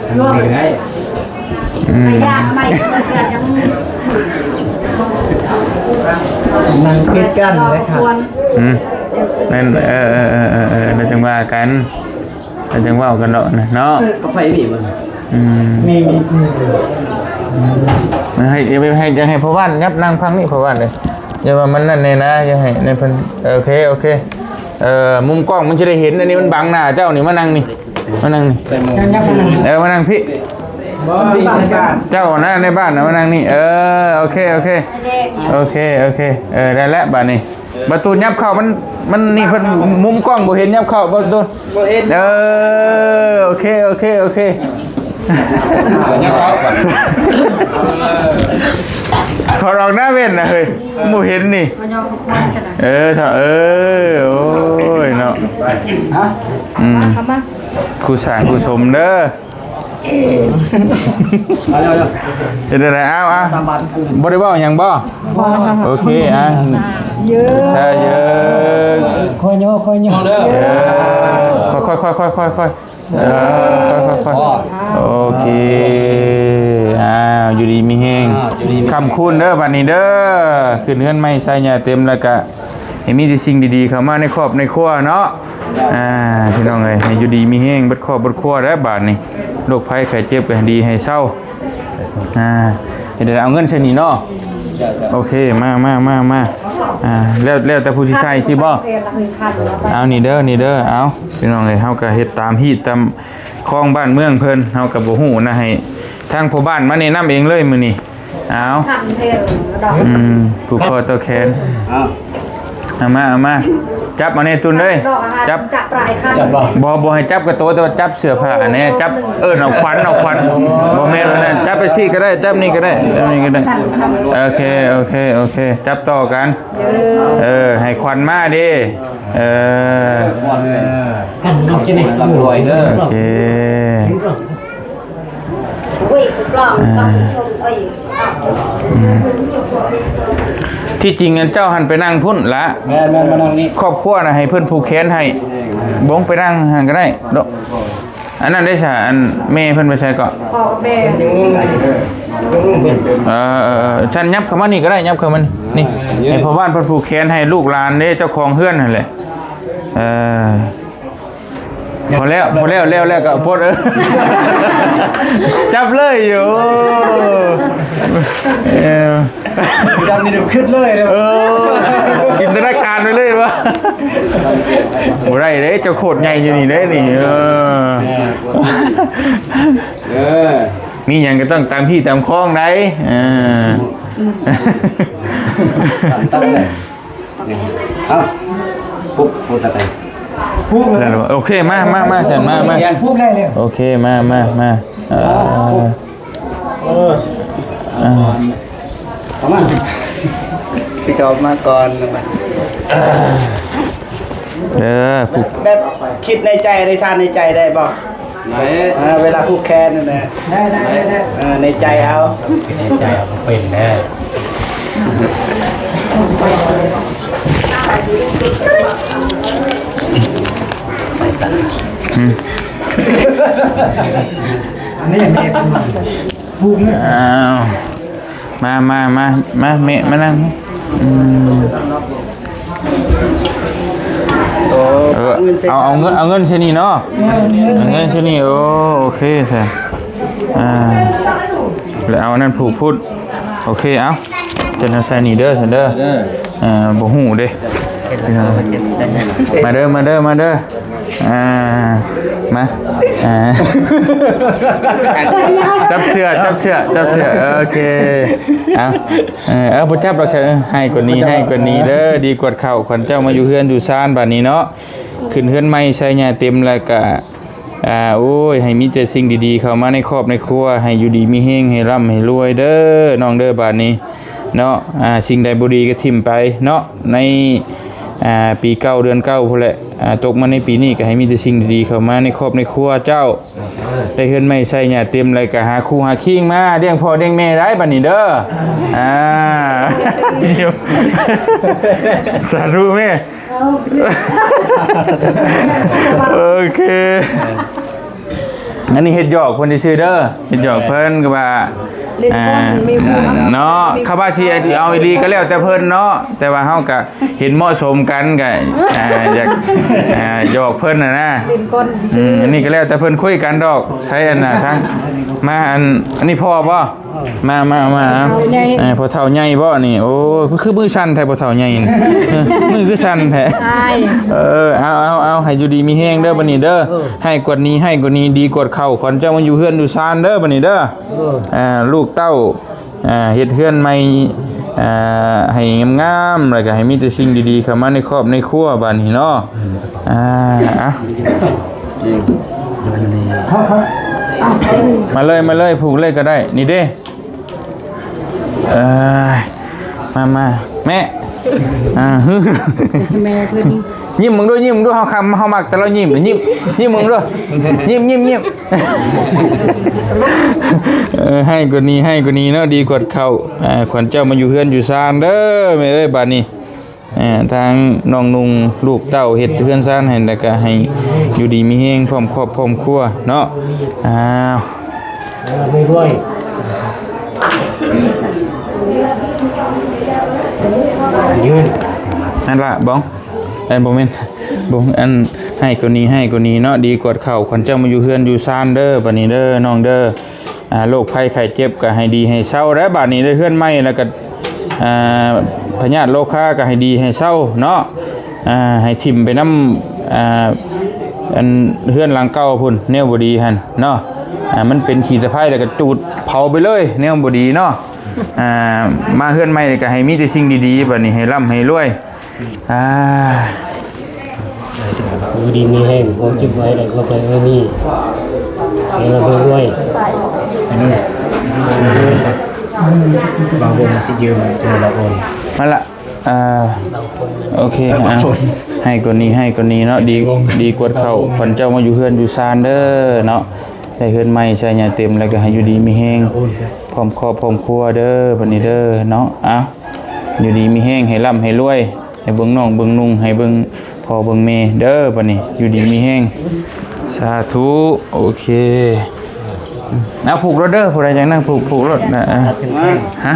ອືມ ໄປຢາກໃໝ່ເກີດຍັງ ນັ່ງຕິດກັນເລີຍຄັບ ອືມ ແມ່ນ ເອີ ເອີ ແລ້ວຈັ່ງວ່າກັນ ແລ້ວຈັ່ງເວົ້າກັນເນາະ ເນາະ ເອີ ກາໄຟມີບໍ່? ອືມ ມີ ມີ ມີ ໃຫ້ ໃຫ້ ຢາກໃຫ້ພໍ່ບ້ານຫຍັບນັ່ງຝັ່ງນີ້ ພໍ່ບ້ານເອີຍ ຢ່າວ່າມັນນັ້ນແນ່ນະ ຢ່າໃຫ້ໃນເພິ່ນ ເອີ ໂອເຄ ໂອເຄ ມຸມກ້ອງມັນຊິໄດ້ເຫັນ ອັນນີ້ມັນບັງໜ້າເຈົ້ານີ້ ມານັ່ງນີ້ ມານັ່ງນີ້ ເອີ ມານັ່ງພີ້ ເຈົ້ານະໃນບ້ານນະ ມານັ່ງນີ້ ເອີ ໂອເຄ ໂອເຄ ໂອເຄ ໂອເຄ ເອີ ໄດ້ແລ້ວບາດນີ້ ປະຕູຫຍັບເຂົ້າ ມັນ ມັນນີ້ເພິ່ນ ມຸມກ້ອງບໍ່ເຫັນ ຫຍັບເຂົ້າປະຕູ ບໍ່ເຫັນ ເອີ ໂອເຄ ໂອເຄ ໂອເຄ ຖອດອອກໜ້າແວ່ນນະເຮີ້ຍ ບໍ່ເຫັນນີ້. ເອີ ເອີ ໂອ້ຍເນາະ ອືມ ເຂົ້າມາ ຄູ່ສ້າງຄູ່ສົມເດີ. ເຮັດໄດ້ ເອົາ ເອົາ ບໍ່ໄດ້ເວົ້າຫຍັງບໍ່? ບໍ່. ໂອເຄ ອ່ະ ເຢີ ຊາເຢີ ຄ່ອຍຍໍ ຄ່ອຍຍໍ ເອີ ຄ່ອຍໆ ຄ່ອຍໆ ຄ່ອຍໆ ເອີ ຄ່ອຍໆ ໂອເຄ ອ້າວ ຢູ່ດີມີແຮງ ຄ້ຳຄູນເດີ ບັດນີ້ເດີ ຂຶ້ນເຮືອນໃໝ່ໃສ່ຫຍ້າເຕັມ ແລ້ວກະ ໃຫ້ມີແຕ່ສິ່ງດີໆເຂົ້າມາໃນຄອບໃນຄົວເນາະ. ອ່າ ພີ່ນ້ອງເອີຍ ໃຫ້ຢູ່ດີມີແຮງເບິດຄອບເບິດຄົວເດີ ບາດນີ້ ໂລກໄພໄຂ້ເຈັບກໍໃຫ້ດີໃຫ້ເຊົາ. ອ່າ ເຮັດໃດ ເອົາເງິນໃສ່ນີ້ເນາະ. ໂອເຄ ມາ ມາ ມາ ມາ ອ່າ ແລ້ວ ແລ້ວແຕ່ຜູ້ຊິໃສ່ຊິບໍ່? ເອົານີ້ເດີ ນີ້ເດີ ເອົາ ພີ່ນ້ອງເອີຍ ເຮົາກໍເຮັດຕາມຮີດຕາມຄອງບ້ານເມືອງເພິ່ນ ເຮົາກໍບໍ່ຮູ້ນະ ໃຫ້ທາງພໍ່ບ້ານມາແນະນຳເອງເລີຍມື້ນີ້. ເອົາ ພັນເພັນດອກ ອືມ ຜູກຄໍຕໍ່ແຂນ ເອົາ ເອົາມາ ເອົາມາ ຈັບເອົາແນ່ຕຸນເອີຍ ຈັບ ຈັບປາຍຄັນ ຈັບບໍ່? ບໍ່ ບໍ່ໃຫ້ຈັບກະໂຕ ແຕ່ວ່າຈັບເສື້ອຜ້າແນ່ ຈັບ ເອີ້ນເອົາຂວັນ ເອົາຂວັນ ບໍ່ແມ່ນອັນນັ້ນ ຈັບໄປຊີ້ກໍໄດ້ ຈັບນີ້ກໍໄດ້ ຈັບນີ້ກໍໄດ້ ໂອເຄ ໂອເຄ ໂອເຄ ຈັບຕໍ່ກັນ ເອີ ເອີ ໃຫ້ຂວັນມາເດ້ ເອີ ຂວັນ ເອີ ໂອເຄ. ອຸ້ຍ ກລ້ອງ ອ່າ ຕ້ອງຊົມ ເອີຍ ອືມ ທີ່ຈິງອັນເຈົ້າຫັ້ນໄປນັ່ງພຸ້ນລະ ແມ່ນໆ ມານັ່ງນີ້ ຄອບຄົວນະໃຫ້ເພິ່ນຜູກແຂນໃຫ້ ບົງໄປນັ່ງຫັ້ນກໍໄດ້ ອັນນັ້ນໄດ້ຊະ ອັນແມ່ເພິ່ນໄປໃສເກາະ? ພໍ່ກັບແມ່ ເອີ ເອີ ເອີ ຊັ້ນຫຍັບເຂົ້າມານີ້ກໍໄດ້ ຫຍັບເຂົ້າມານີ້ ໃຫ້ພໍ່ບ້ານເພິ່ນຜູກແຂນໃຫ້ລູກຫຼານເດ້ ເຈົ້າຂອງເຮືອນຫັ້ນແຫຼະ ເອີ. ພໍແລ້ວ ພໍແລ້ວ ແລ້ວ ແລ້ວກໍພົດ ເອີ ຈັບເລີຍຢູ່ ເອີ ຈັບນີ້ຄຶດເລີຍເດີ ເອີ ຈິນຕະນາການໄປເລີຍວ່າ ບໍ່ໄດ້ເດ້ ເຈົ້າໂຄດໃຫຍ່ຢູ່ນີ້ເດ້ນີ້ ເອີ ເອີ ມີຫຍັງກໍຕ້ອງຕາມທີ່ຕາມຄອງໄດ໋ ເອີ ເອົ້າ ປຸບ ປູດຕະໄກ ປູດ ໂອເຄ ມາ ມາ ມາ ຊັ້ນ ມາ ມາ ປູດໄດ້ແລ້ວ ໂອເຄ ມາ ມາ ມາ ເອີ ເອີ ປະມານ ຊິເຂົ້າມາກ່ອນ ເອີ ແບບ ແບບຄິດໃນໃຈ ອະທິຖານໃນໃຈໄດ້ບໍ່? ໄດ້ ເອີ ເວລາຜູກແຂນນັ້ນນະ ໄດ້ ໄດ້ ໄດ້ ເອີ ໃນໃຈເອົາ ໃນໃຈເອົາ ເປັນແທ້ ອືມ ອັນນີ້ ອັນນີ້ ປູກເລີຍ ອ້າວ ມາ ມາ ມາ ມາ ແມ່ ມານັ່ງ ອືມ ໂອ້ ເອີ ເອົາ ເອົາເງິນ ເອົາເງິນໃສ່ນີ້ເນາະ ເອົາເງິນໃສ່ນີ້ ໂອ້ ໂອເຄຊະ ອ່າ ແລ້ວເອົາອັນນັ້ນຜູກພຸ້ນ ໂອເຄ ເອົາ ເຈົ້ານຳໃສ່ນີ້ເດີ ຊັ້ນເດີ ເອີ ບໍ່ຮູ້ເດ້ ມາເດີ ມາເດີ ມາເດີ ອ່າ ມາ ອ່າ ຈັບເສື້ອ ຈັບເສື້ອ ຈັບເສື້ອ ໂອເຄ ເອົາ ເອີ ເອົາ ບໍ່ຈັບດອກ ໃຫ້ກວ່ານີ້ ໃຫ້ກວ່ານີ້ເດີ ດີກວດເຂົ້າຂວັນເຈົ້າມາຢູ່ເຮືອນຢູ່ຊານບາດນີ້ເນາະ ຂຶ້ນເຮືອນໃໝ່ໃສ່ຫຍ້າເຕັມ ແລ້ວກະ ອ່າ ໂອ້ຍ ໃຫ້ມີແຕ່ສິ່ງດີໆເຂົ້າມາໃນຄອບໃນຄົວ ໃຫ້ຢູ່ດີມີແຮງ ໃຫ້ລ່ຳໃຫ້ລວຍເດີ ນ້ອງເດີ ບາດນີ້ເນາະ ອ່າ ສິ່ງໃດບໍ່ດີກໍຖິ້ມໄປເນາະ ໃນ ອ່າ ປີເກົ່າເດືອນເກົ້າພຸ້ນແຫຼະ ອ່າ ຕົກມາໃນປີນີ້ກໍໃຫ້ມີແຕ່ສິ່ງດີໆເຂົ້າມາໃນຄອບໃນຄົວເຈົ້າ ໄດ້ເຮືອນໃໝ່ໃສ່ຫຍ້າເຕັມ ແລ້ວກໍຫາຄູ່ຫາຄີງມາລ້ຽງພໍ່ລ້ຽງແມ່ໄດ້ບັດນີ້ເດີ ອ່າ ສາທຸແມ່ ໂອເຄ ອັນນີ້ເຮັດຫຍອກເພິ່ນຊື່ໆເດີ ເຮັດຫຍອກເພິ່ນ ຄືວ່າ ເອີ ເນາະ ຄຳວ່າຊິເອົາອີ່ຫຼີກໍແລ້ວແຕ່ເພິ່ນເນາະ ແຕ່ວ່າເຮົາກໍເຫັນເໝາະສົມກັນ ກໍ ອ່າ ຢາກ ອ່າ ຫຍອກເພິ່ນນະນະ ເປັນຄົນຊື່ໆ ອືມ ອັນນີ້ກໍແລ້ວແຕ່ເພິ່ນຄຸຍກັນດອກ ໃຊ້ອັນນ່າ ທາງ ມາ ອັນ ອັນນີ້ພໍ່ບໍ່? ມາ ມາ ມາ ເອີ ພໍ່ເຖົ້າໃຫຍ່ບໍ່ນີ້? ໂອ້ ຄືມືສັ່ນແທ້ ພໍ່ເຖົ້າໃຫຍ່ນີ້ ມືຄືສັ່ນແທ້ ເອີ ເອົາ ເອົາ ເອົາ ໃຫ້ຢູ່ດີມີແຮງເດີບັດນີ້ເດີ ໃຫ້ກວ່ານີ້ ໃຫ້ກວ່ານີ້ ດີກວ່າເກົ່າ ຂວັນເຈົ້າມາຢູ່ເຮືອນຢູ່ຊານເດີບັດນີ້ເດີ ເອີ ອ່າ ລູກເຕົ້າ ອ່າ ເຮັດເຮືອນໃໝ່ ອ່າ ໃຫ້ງາມໆ ແລ້ວກໍໃຫ້ມີແຕ່ສິ່ງດີໆເຂົ້າມາໃນຄອບໃນຄົວບາດນີ້ເນາະ ອ່າ ອ່ະ ເຂົ້າ ເຂົ້າ ມາເລີຍ ມາເລີຍ ຜູກເລີຍກໍໄດ້ ນີ້ເດ້. ເອີຍ ມາ ມາ ແມ່ ອ່າ ແມ່ເພິ່ນ ຍິ້ມເບິ່ງດູ ຍິ້ມເບິ່ງດູ ເຮົາຄຳ ເຮົາມັກແຕ່ລາວຍິ້ມ ຍິ້ມ ຍິ້ມເບິ່ງດູ ຍິ້ມ ຍິ້ມ ຍິ້ມ ເອີ ໃຫ້ກວ່ານີ້ ໃຫ້ກວ່ານີ້ເນາະ ດີກວດເຂົ້າ ອ່າ ຂວັນເຈົ້າມາຢູ່ເຮືອນຢູ່ຊານເດີ ແມ່ເອີຍ ບາດນີ້ ອ່າ ທາງນ້ອງນຸ່ງລູກເຕົ້າເຮັດເຮືອນຊານໃຫ້ ແລ້ວກະໃຫ້ຢູ່ດີມີແຮງ ພ້ອມຄອບພ້ອມຄົວເນາະ. ອ້າວ ເອີ ລວຍໆ ຢືນ ນັ້ນລະ ບອງ ເອີ ບໍ່ແມ່ນ ບໍ່ ອັນ ໃຫ້ກວ່ານີ້ ໃຫ້ກວ່ານີ້ເນາະ ດີກວດເຂົ້າ ຂວັນເຈົ້າມາຢູ່ເຮືອນຢູ່ຊານເດີ ບາດນີ້ເດີ ນ້ອງເດີ. ອ່າ ໂລກໄພໄຂ້ເຈັບກໍໃຫ້ດີໃຫ້ເຊົາໄດ້ ບາດນີ້ໄດ້ເຮືອນໃໝ່ແລ້ວກໍ ອ່າ ພະຍາດໂລຄາກໍໃຫ້ດີໃຫ້ເຊົາເນາະ ອ່າ ໃຫ້ຖິ້ມໄປນຳ ອ່າ ອັນເຮືອນຫຼັງເກົ່າພຸ້ນ ແນວບໍ່ດີຫັ້ນເນາະ ອ່າ ມັນເປັນຂີ້ຕະໄພແລ້ວກໍຈູດເຜົາໄປເລີຍ ແນວບໍ່ດີເນາະ ອ່າ ມາເຮືອນໃໝ່ກໍໃຫ້ມີແຕ່ສິ່ງດີໆ ບາດນີ້ໃຫ້ລ່ຳໃຫ້ລວຍ. ອ່າ ຢູ່ດີມີແຮງ ຄວາມເຈັບໄວ້ໄດ້ຄວາມໄປເອີມີ ໃຫ້ລຳໃຫ້ລວຍ ບາງວົງຊິຢືມຈະລະໂອນ ມາລະ ອ່າ ໂອເຄ ອ່າ ໃຫ້ກວ່ານີ້ ໃຫ້ກວ່ານີ້ເນາະ ດີ ດີກວດເຂົ້າ ຂວັນເຈົ້າມາຢູ່ເຮືອນຢູ່ຊານເດີເນາະ ໄດ້ເຮືອນໃໝ່ໃຊ້ຫຍ້າເຕັມ ແລ້ວກໍໃຫ້ຢູ່ດີມີແຮງ ພ້ອມຄອບພ້ອມຄົວເດີ ບັດນີ້ເດີເນາະ ເອົາ ຢູ່ດີມີແຮງ ໃຫ້ລ່ຳໃຫ້ລວຍ ໃຫ້ເບິ່ງນ້ອງເບິ່ງນຸ່ງ ໃຫ້ເບິ່ງພໍ່ເບິ່ງແມ່ເດີ ບັດນີ້ຢູ່ດີມີແຮງ ສາທຸ ໂອເຄ ເອົາຜູກໂລດເດີ ຜູ້ໃດຢາກນັ້ນຜູກ ຜູກໂລດນະ ອ່າ ຮະ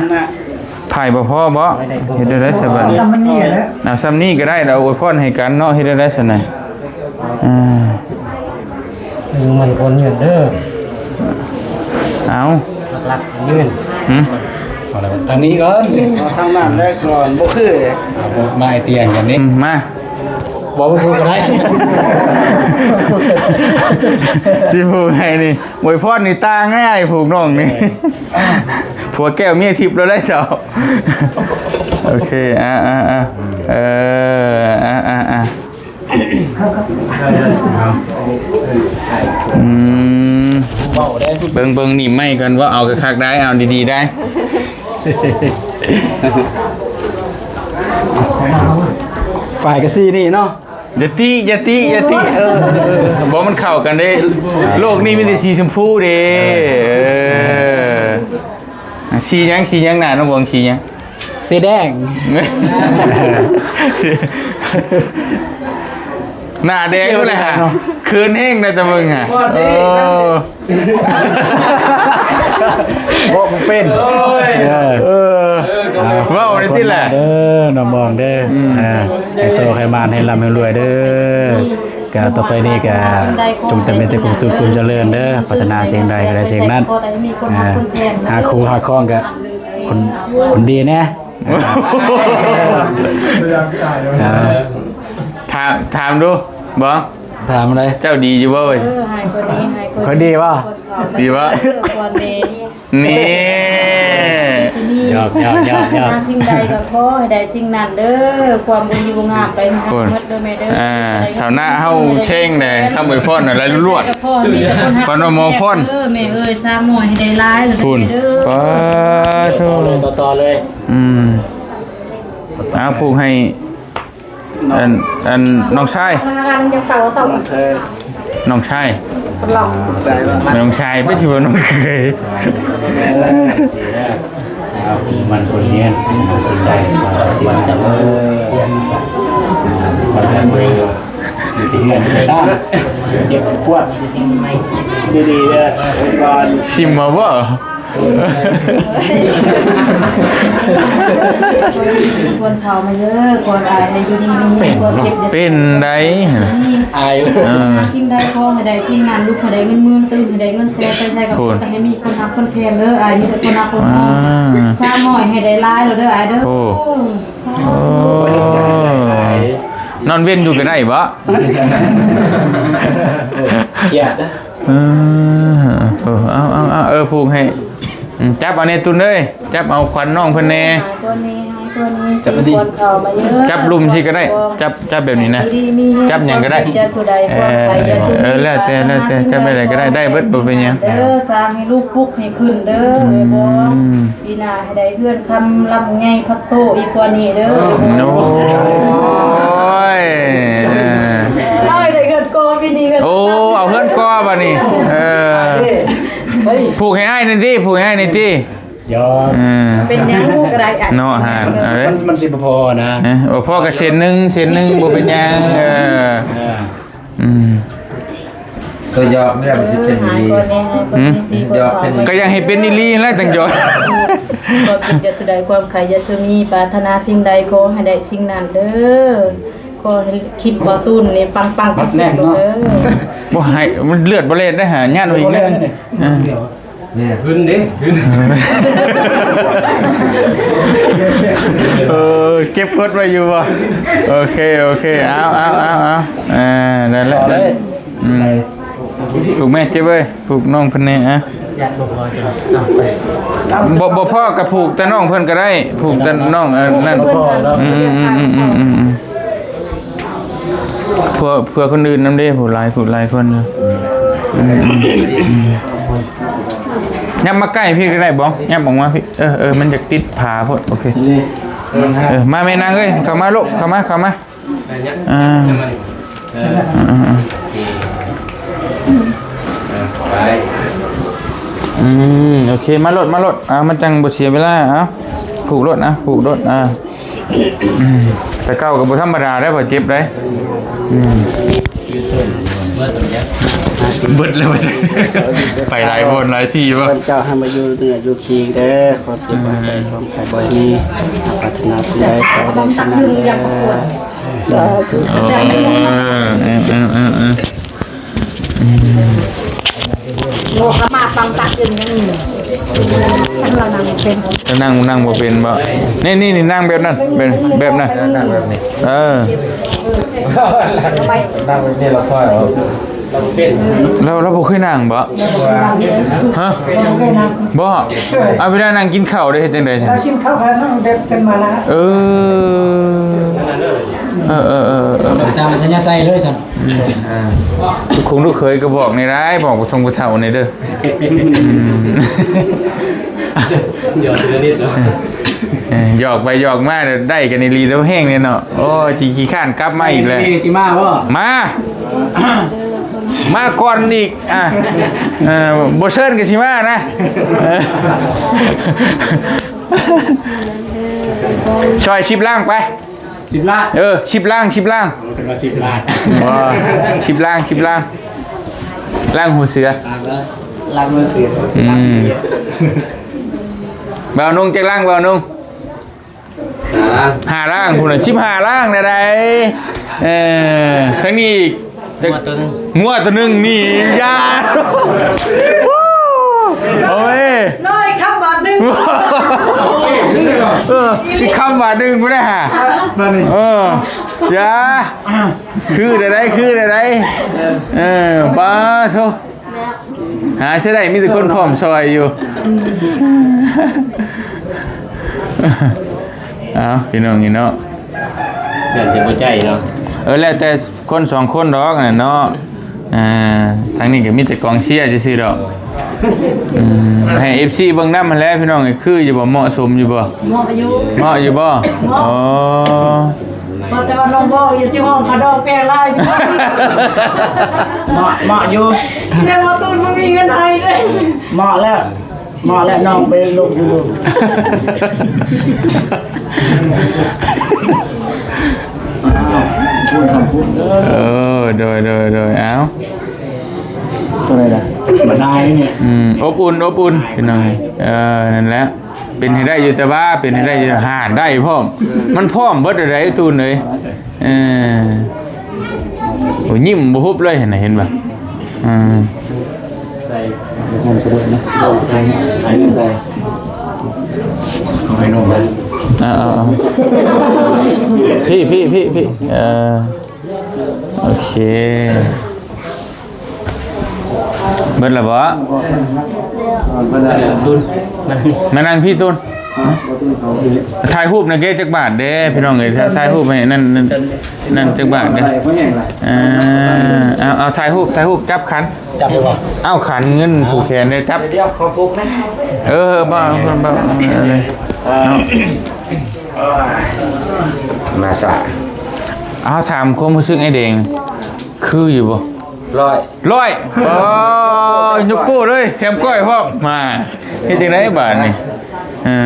ຖ່າຍບໍ່ພໍບໍ່ ເຮັດແນວໃດຊະບັດນີ້ ສ່ຳນີ້ແຫຼະ ເອົາສ່ຳນີ້ກໍໄດ້ ແລ້ວອວຍພອນໃຫ້ກັນເນາະ ເຮັດແນວໃດຊັ້ນນະ ອ່າ ມັນຄົນເງິນເດີ ເອົາ ຫຼັກໆ ເງິນ ຫຶ ເອົາລະ ທາງນີ້ກ່ອນ ເອົາທາງນັ້ນໄດ້ກ່ອນ ບໍ່ຄື ເອົາມາໄອເຕຍກັນນີ້ ອືມ ມາ ບໍ່ ບໍ່ຖືກກໍໄດ້ ທີ່ຜູກໃຫ້ນີ້ ອວຍພອນນີ້ຕ່າງແນ່ ຜູກນ້ອງນີ້ ຜົວແກ້ວເມຍທິບແລ້ວໄດ໋ເຈົ້າ ໂອເຄ ອ່າໆໆ ເອີ ອ່າໆໆ ອືມ ເບິ່ງ ເບິ່ງນີ້ໄມ້ກ່ອນ ເວົ້າເອົາຄັກໆໄດ໋ ເອົາດີໆໄດ໋ ຝ່າຍກະສີນີ້ເນາະ ຢ່າຕິ ຢ່າຕິ ຢ່າຕິ ເອີ ບໍ່ ມັນເຂົ້າກັນເດ້ ໂລກນີ້ມີແຕ່ສີຊົມພູເດ້ ເອີ ສີຫຍັງ ສີຫຍັງ ໜ້ານ້ອງບວງ ສີຫຍັງ? ສີແດງ ໜ້າແດງພຸ້ນແຫຼະ ເຂີນແຮງນະແຕ່ມຶງຫະ ໂອ້ ເວົ້າບໍ່ເປັນ ເອີ ເອີ ເວົ້າໄດ້ຕິແຫຼະ ເດີ ນ້ອງບອງເດີ ອືມ ອ່າ ໃຫ້ໂຊກໃຫ້ໝານ ໃຫ້ລ່ຳໃຫ້ລວຍເດີ ກະຕໍ່ໄປນີ້ກະຈົ່ງແຕ່ມີແຕ່ຄວາມສຸກຄວາມຈະເລີນເດີ ປາດຖະໜາສິ່ງໃດກໍໄດ້ສິ່ງນັ້ນ ອ່າ ຫາຄູ່ຫາຄອງກະຄົນ ຄົນດີແດ່ ອ່າ ຖາມ ຖາມດູ ບໍ່ ຖາມໄດ໋ ເຈົ້າດີຢູ່ບໍ່ເວີຍ ເອີ ໃຫ້ຄົນດີ ໃຫ້ຄົນດີ ຂ້ອຍດີບໍ່? ດີບໍ່? ເອີ ຄວນດີ ນີ້ ຢອກໆໆໆ ຫາສິ່ງໃດກໍຂໍໃຫ້ໄດ້ສິ່ງນັ້ນເດີ ຄວາມບໍ່ດີບໍ່ງາມໄປໃຫ້ຮັບໝົດເດີແມ່ເດີ ອ່າ ຊາວນາເຮົາເຊັງເດ້ ຄຳອວຍພອນນະໄຫຼລວດ ປານວ່າໝໍພອນ ເອີ ແມ່ເອີຍ ສາມຮ້ອຍໃຫ້ໄດ້ຫຼາຍເດີ ພຸ້ນ ເດີ ປາໂທ ຕໍ່ໆເລີຍ ອືມ ເອົາຜູກໃຫ້ ອັນ ອັນ ນ້ອງຊາຍ ນ້ອງຊາຍ ນ້ອງຊາຍ ໄປຊິວ່ານ້ອງເຂີຍ ມັນຄົນຮຽນ ເຈັບປວດ ດີໆເດີ ເປັນກ່ອນ ຊິມມາບໍ່? ຄົນເຖົ້າມາເດີ ຄວາມອາຍໃຫ້ຢູ່ດີມີແຮງ ຄວາມເຈັບຢ່າ ເປັນໄດ໋ ອາຍ ເອີ ສິ່ງໃດຂໍໃຫ້ໄດ້ສິ່ງນັ້ນ ລຸກໃຫ້ໄດ້ເງິນໝື່ນ ຕື່ນໃຫ້ໄດ້ເງິນແສນ ໄປໃສກໍຂໍແຕ່ໃຫ້ມີຄົນຮັກຄົນແພງເດີ ອາຍມີແຕ່ຄົນຮັກຄົນແພງ ອ່າ ສາມຮ້ອຍໃຫ້ໄດ້ຫຼາຍແລ້ວເດີ ອາຍເດີ ໂອ້ ໂອ້ ນອນເວັນຢູ່ກໍໄດ້ບໍ່? ຄຽດ ເອີ ເອີ ເອົາ ເອົາ ເອົາ ເອີ ຜູກໃຫ້ ອືມ ຈັບເອົາແນ່ຕຸນເອີຍ ຈັບເອົາຂວັນນ້ອງເພິ່ນແນ່ ຫາຍກ່ອນແນ່ ຫາຍກ່ອນແນ່ ຈັບດີ ຈັບລຸ່ມຊີ້ກໍໄດ້ ຈັບ ຈັບແບບນີ້ນະ ຈັບຫຍັງກໍໄດ້ ເອີ ເອີ ແລ້ວແຕ່ ແລ້ວແຕ່ ຈັບແບບໃດກໍໄດ້ ໄດ້ເບິດ ບໍ່ເປັນຫຍັງ ເດີ ສ້າງໃຫ້ລູກປຸກໃຫ້ຂຶ້ນເດີ ອືມ ເອີຍບໍ ປີໜ້າໃຫ້ໄດ້ເຮືອນຄຳລຳໃຫຍ່ພັດໂຕອີກກວ່ານີ້ເດີ ໂອ້ຍ ເອີ ເອີ ໄດ້ເຮືອນກໍປີນີ້ ໂອ້ ເອົາເຮືອນກໍບາດນີ້ ເອີ ຜູກໃຫ້ອ້າຍແດ່ຕິ ຜູກໃຫ້ອ້າຍແດ່ຕິ ຍອດ ເອີ ເປັນຫຍັງຮູ້ກໍໄດ້ ເນາະ ຫາ ເອີ ມັນ ມັນຊິບໍ່ພໍນະ ເອີ ບໍ່ພໍກໍເສັ້ນໜຶ່ງ ເສັ້ນໜຶ່ງ ບໍ່ເປັນຫຍັງ ເອີ ເອີ ອືມ ຕົວຢອກນີ້ແຫຼະມັນຊິເປັນອີ່ຫຼີ ຫືມ ຢອກເປັນ ກໍຢາກໃຫ້ເປັນອີ່ຫຼີຫັ້ນແຫຼະ ຈັ່ງຢອກ ຄວາມຄິດຢາກສຸໃດ ຄວາມໄຂຢາກສຸມີ ປາດຖະໜາສິ່ງໃດ ຂໍໃຫ້ໄດ້ສິ່ງນັ້ນເດີ ຂໍໃຫ້ຄລິບບໍ່ຕູນນີ້ປັງໆ ສຸດໆເດີ ບໍ່ໃຫ້ ມັນເລືອດບໍ່ແລ່ນໄດ້ຫາ ຍາດໄວ້ອີກແລ້ວ ເລືອດບໍ່ແລ່ນເດ້ ເອີ ຫຶນເດ້ ຫຶນ ເອີ ເກັບກົດໄວ້ຢູ່ບໍ່? ໂອເຄ ໂອເຄ ເອົາ ເອົາ ເອົາ ເອົາ ອ່າ ນັ້ນແຫຼະ ອືມ ຜູກແມ່ເຈັບເອີຍ ຜູກນ້ອງເພິ່ນແດ່ ອ່ະ ບໍ່ພໍ ບໍ່ ບໍ່ພໍກໍຜູກແຕ່ນ້ອງເພິ່ນກໍໄດ້ ຜູກແຕ່ນ້ອງ ເອີ ນັ້ນ ອືມ ອືມ ເພື່ອ ເພື່ອຄົນອື່ນນຳເດ້ ຜູ້ຫຼາຍ ຜູ້ຫຼາຍຄົນຢູ່ ອືມ ອືມ ອືມ ຫຍັບມາໃກ້ພີ້ກໍໄດ້ບໍ? ຫຍັບອອກມາພີ້ ເອີ ເອີ ມັນຢາກຕິດຜ້າໂພດ ໂອເຄ ເອີ ມາແມ່ນາງເອີຍ ເຂົ້າມາລູກ ເຂົ້າມາ ເຂົ້າມາ ອ່າ ອືມ ໂອເຄ ມາໂລດ ມາໂລດ ອ່າ ມັນຈັ່ງບໍ່ເສຍເວລາ ເອົາ ຜູກໂລດ ອ່າ ຜູກໂລດ ອ່າ ອືມ ແຕ່ເກົ່າກໍບໍ່ທຳມະດາໄດ໋ ບາດເຈັບໄດ໋ ອືມ ເບິດແລ້ວວ່າຊັ້ນ ໄປຫຼາຍບ່ອນຫຼາຍທີ່ບໍ່ ເຈົ້າໃຫ້ມາຢູ່ເໜືອຢູ່ຄີງເດີ ຄວາມເຈັບບໍ່ໄດ້ ຄວາມໄຂ້ບໍ່ມີ ປາດຖະໜາສິ່ງໃດ ຂໍໃຫ້ໄດ້ສິ່ງນັ້ນເດີ ສາທຸ ເອີ ເອີ ເອີ ເອີ ເອີ ອືມ ໂງກະມາປັງຕັກຢູ່ນີ້ ຄັນລາວນັ່ງເປັນ ລາວນັ່ງ ນັ່ງບໍ່ເປັນບໍ່? ນີ້ ນີ້ ນີ້ ນັ່ງແບບນັ້ນ ແບບ ແບບນັ້ນ ນັ່ງແບບນີ້ ເອີ ໄປ ນັ່ງແບບນີ້ລະຄ່ອຍເອົາ ລາວ ລາວບໍ່ເຄີຍນັ່ງບໍ່? ຮະ? ບໍ່ເຄີຍນັ່ງ ບໍ່? ເອົາ ເວລານັ່ງກິນເຂົ້າເດ້ ເຮັດຈັ່ງໃດ? ເວລາກິນເຂົ້າກໍນັ່ງແບບເປັນມາລະ ເອີ ເອີ ເອີ ຕາມອັດທະຍາໄສເລີຍຊັ້ນ ອືມ ອ່າ ລູກເຂີຍກໍບອກນີ້ໄດ໋ ບອກຜູ້ຊົງຜູ້ເຖົ້ານີ້ເດີ ອືມ ຢອກທີລະນິດເນາະ ເອີ ຢອກໄປຢອກມາໄດ້ກັນອີ່ຫຼີແລ້ວແຮງເລີຍເນາະ ໂອ້ຍ ຊິຂີ້ຄ້ານກັບມາອີກແລ້ວ ນີ້ຊິມາບໍ່? ມາ ມາກ່ອນອີກ ອ່າ ເອີ ບໍ່ເຊີນກໍຊິມານະ ເອີ ຊ່ອຍສິບລ້ານໄປ ສິບລ້ານ ເອີ ສິບລ້ານ ສິບລ້ານ ເອີ ເປັນວ່າສິບລ້ານ ບໍ່ ສິບລ້ານ ສິບລ້ານ ລ້າງຫົວເສືອ ລ້າງຫົວເສືອ ອືມ ບ່າວນຸ່ງ ຈັກລ້ານ ບ່າວນຸ່ງ? ຫ້າລ້ານ ຫ້າລ້ານພຸ້ນນະ ສິບຫ້າລ້ານໃດ ເອີ ຄັ້ງນີ້ອີກ ງົວໂຕໜຶ່ງ ງົວໂຕໜຶ່ງນີ້ ຢ່າ ໂອ້ຍ ນ້ອຍຄຳບາດໜຶ່ງ ເອີ ອີກຄຳບາດໜຶ່ງພຸ້ນນະຫາ ບາດນີ້ ເອີ ຢ່າ ຄືໃດໆ ຄືໃດໆ ເອີ ປາໂທ ຫາໃຊ້ໄດ້ ມີແຕ່ຄົນພ້ອມຊ່ອຍຢູ່ ເອົ້າ ພີ່ນ້ອງນີ້ເນາະ ຢ້ານຊິບໍ່ໃຈເນາະ ເອີ ແລ້ວແຕ່ຄົນສອງຄົນດອກຫັ້ນເນາະ ອ່າ ທາງນີ້ກໍມີແຕ່ກອງເຊຍຊື່ໆດອກ ອືມ ໃຫ້ເອັຟຊີເບິ່ງນຳຫັ້ນແຫຼະ ພີ່ນ້ອງ ຄືຢູ່ບໍ່ ເໝາະສົມຢູ່ບໍ່? ເໝາະຢູ່ ເໝາະຢູ່ບໍ່? ເໝາະ ອໍ ວ່າແຕ່ວ່ານ້ອງບອກຢ່າຊິຮ້ອງຂະດອກແປຫຼາຍ ເໝາະ ເໝາະຢູ່ ແຕ່ວ່າຕູນບໍ່ມີເງິນໃຫ້ເດ້ ເໝາະແລ້ວ ເໝາະແລ້ວ ນ້ອງໄປລົງຢູ່ ເອີ ໂດຍ ໂດຍ ໂດຍ ເອົ້າ ຕົວໃດລະ ບັນໄດນີ້ ອືມ ອົບອຸ່ນ ອົບອຸ່ນ ພີ່ນ້ອງ ເອີ ນັ້ນແຫຼະ ເປັນໃຫ້ໄດ້ຢູ່ ແຕ່ວ່າເປັນໃຫ້ໄດ້ຢູ່ ຫານໄດ້ພ້ອມ ມັນພ້ອມເບິດໃດໆ ຕູນເອີຍ ເອີ ໂອ້ ຍິ້ມບໍ່ຫຸບເລີຍຫັ້ນນະ ເຫັນບໍ່? ອືມ ໃສ່ ໃສ່ ໃສ່ ຂອງໃຫ້ນ້ອງ ເອີ ເອີ ເອີ ພີ້ ພີ້ ພີ້ ພີ້ ເອີ ໂອເຄ ເບິດແລ້ວບໍ່? ມານັ່ງພີ້ ຕູນ ຖ່າຍຮູບນະເກ ຈັກບາດເດ້ພີ່ນ້ອງເອີຍ ຖ່າຍຮູບໃຫ້ນັ້ນ ນັ້ນຈັກບາດເດ້. ເອີ ເອົາ ເອົາ ຖ່າຍຮູບ ຖ່າຍຮູບ ຈັບຂັນ ຈັບຢູ່ບໍ່? ເອົາ ຂັນເງິນຜູກແຂນເດ້ ຈັບ ດຽວ ຂໍຜູກນະ. ເອີ ບໍ່ ບໍ່ ບໍ່ ເອົາເລີຍ ເນາະ. ມາສາ ເອົາ ຖາມຄວາມຮູ້ສຶກອ້າຍແດງ ຄືຢູ່ບໍ່? ຮ້ອຍ ຮ້ອຍ ອໍ ຍົກໂປ້ເລີຍ ແຖມກ້ອຍພ້ອມ ມາ ເຮັດຈັ່ງໃດບາດນີ້? ເອີ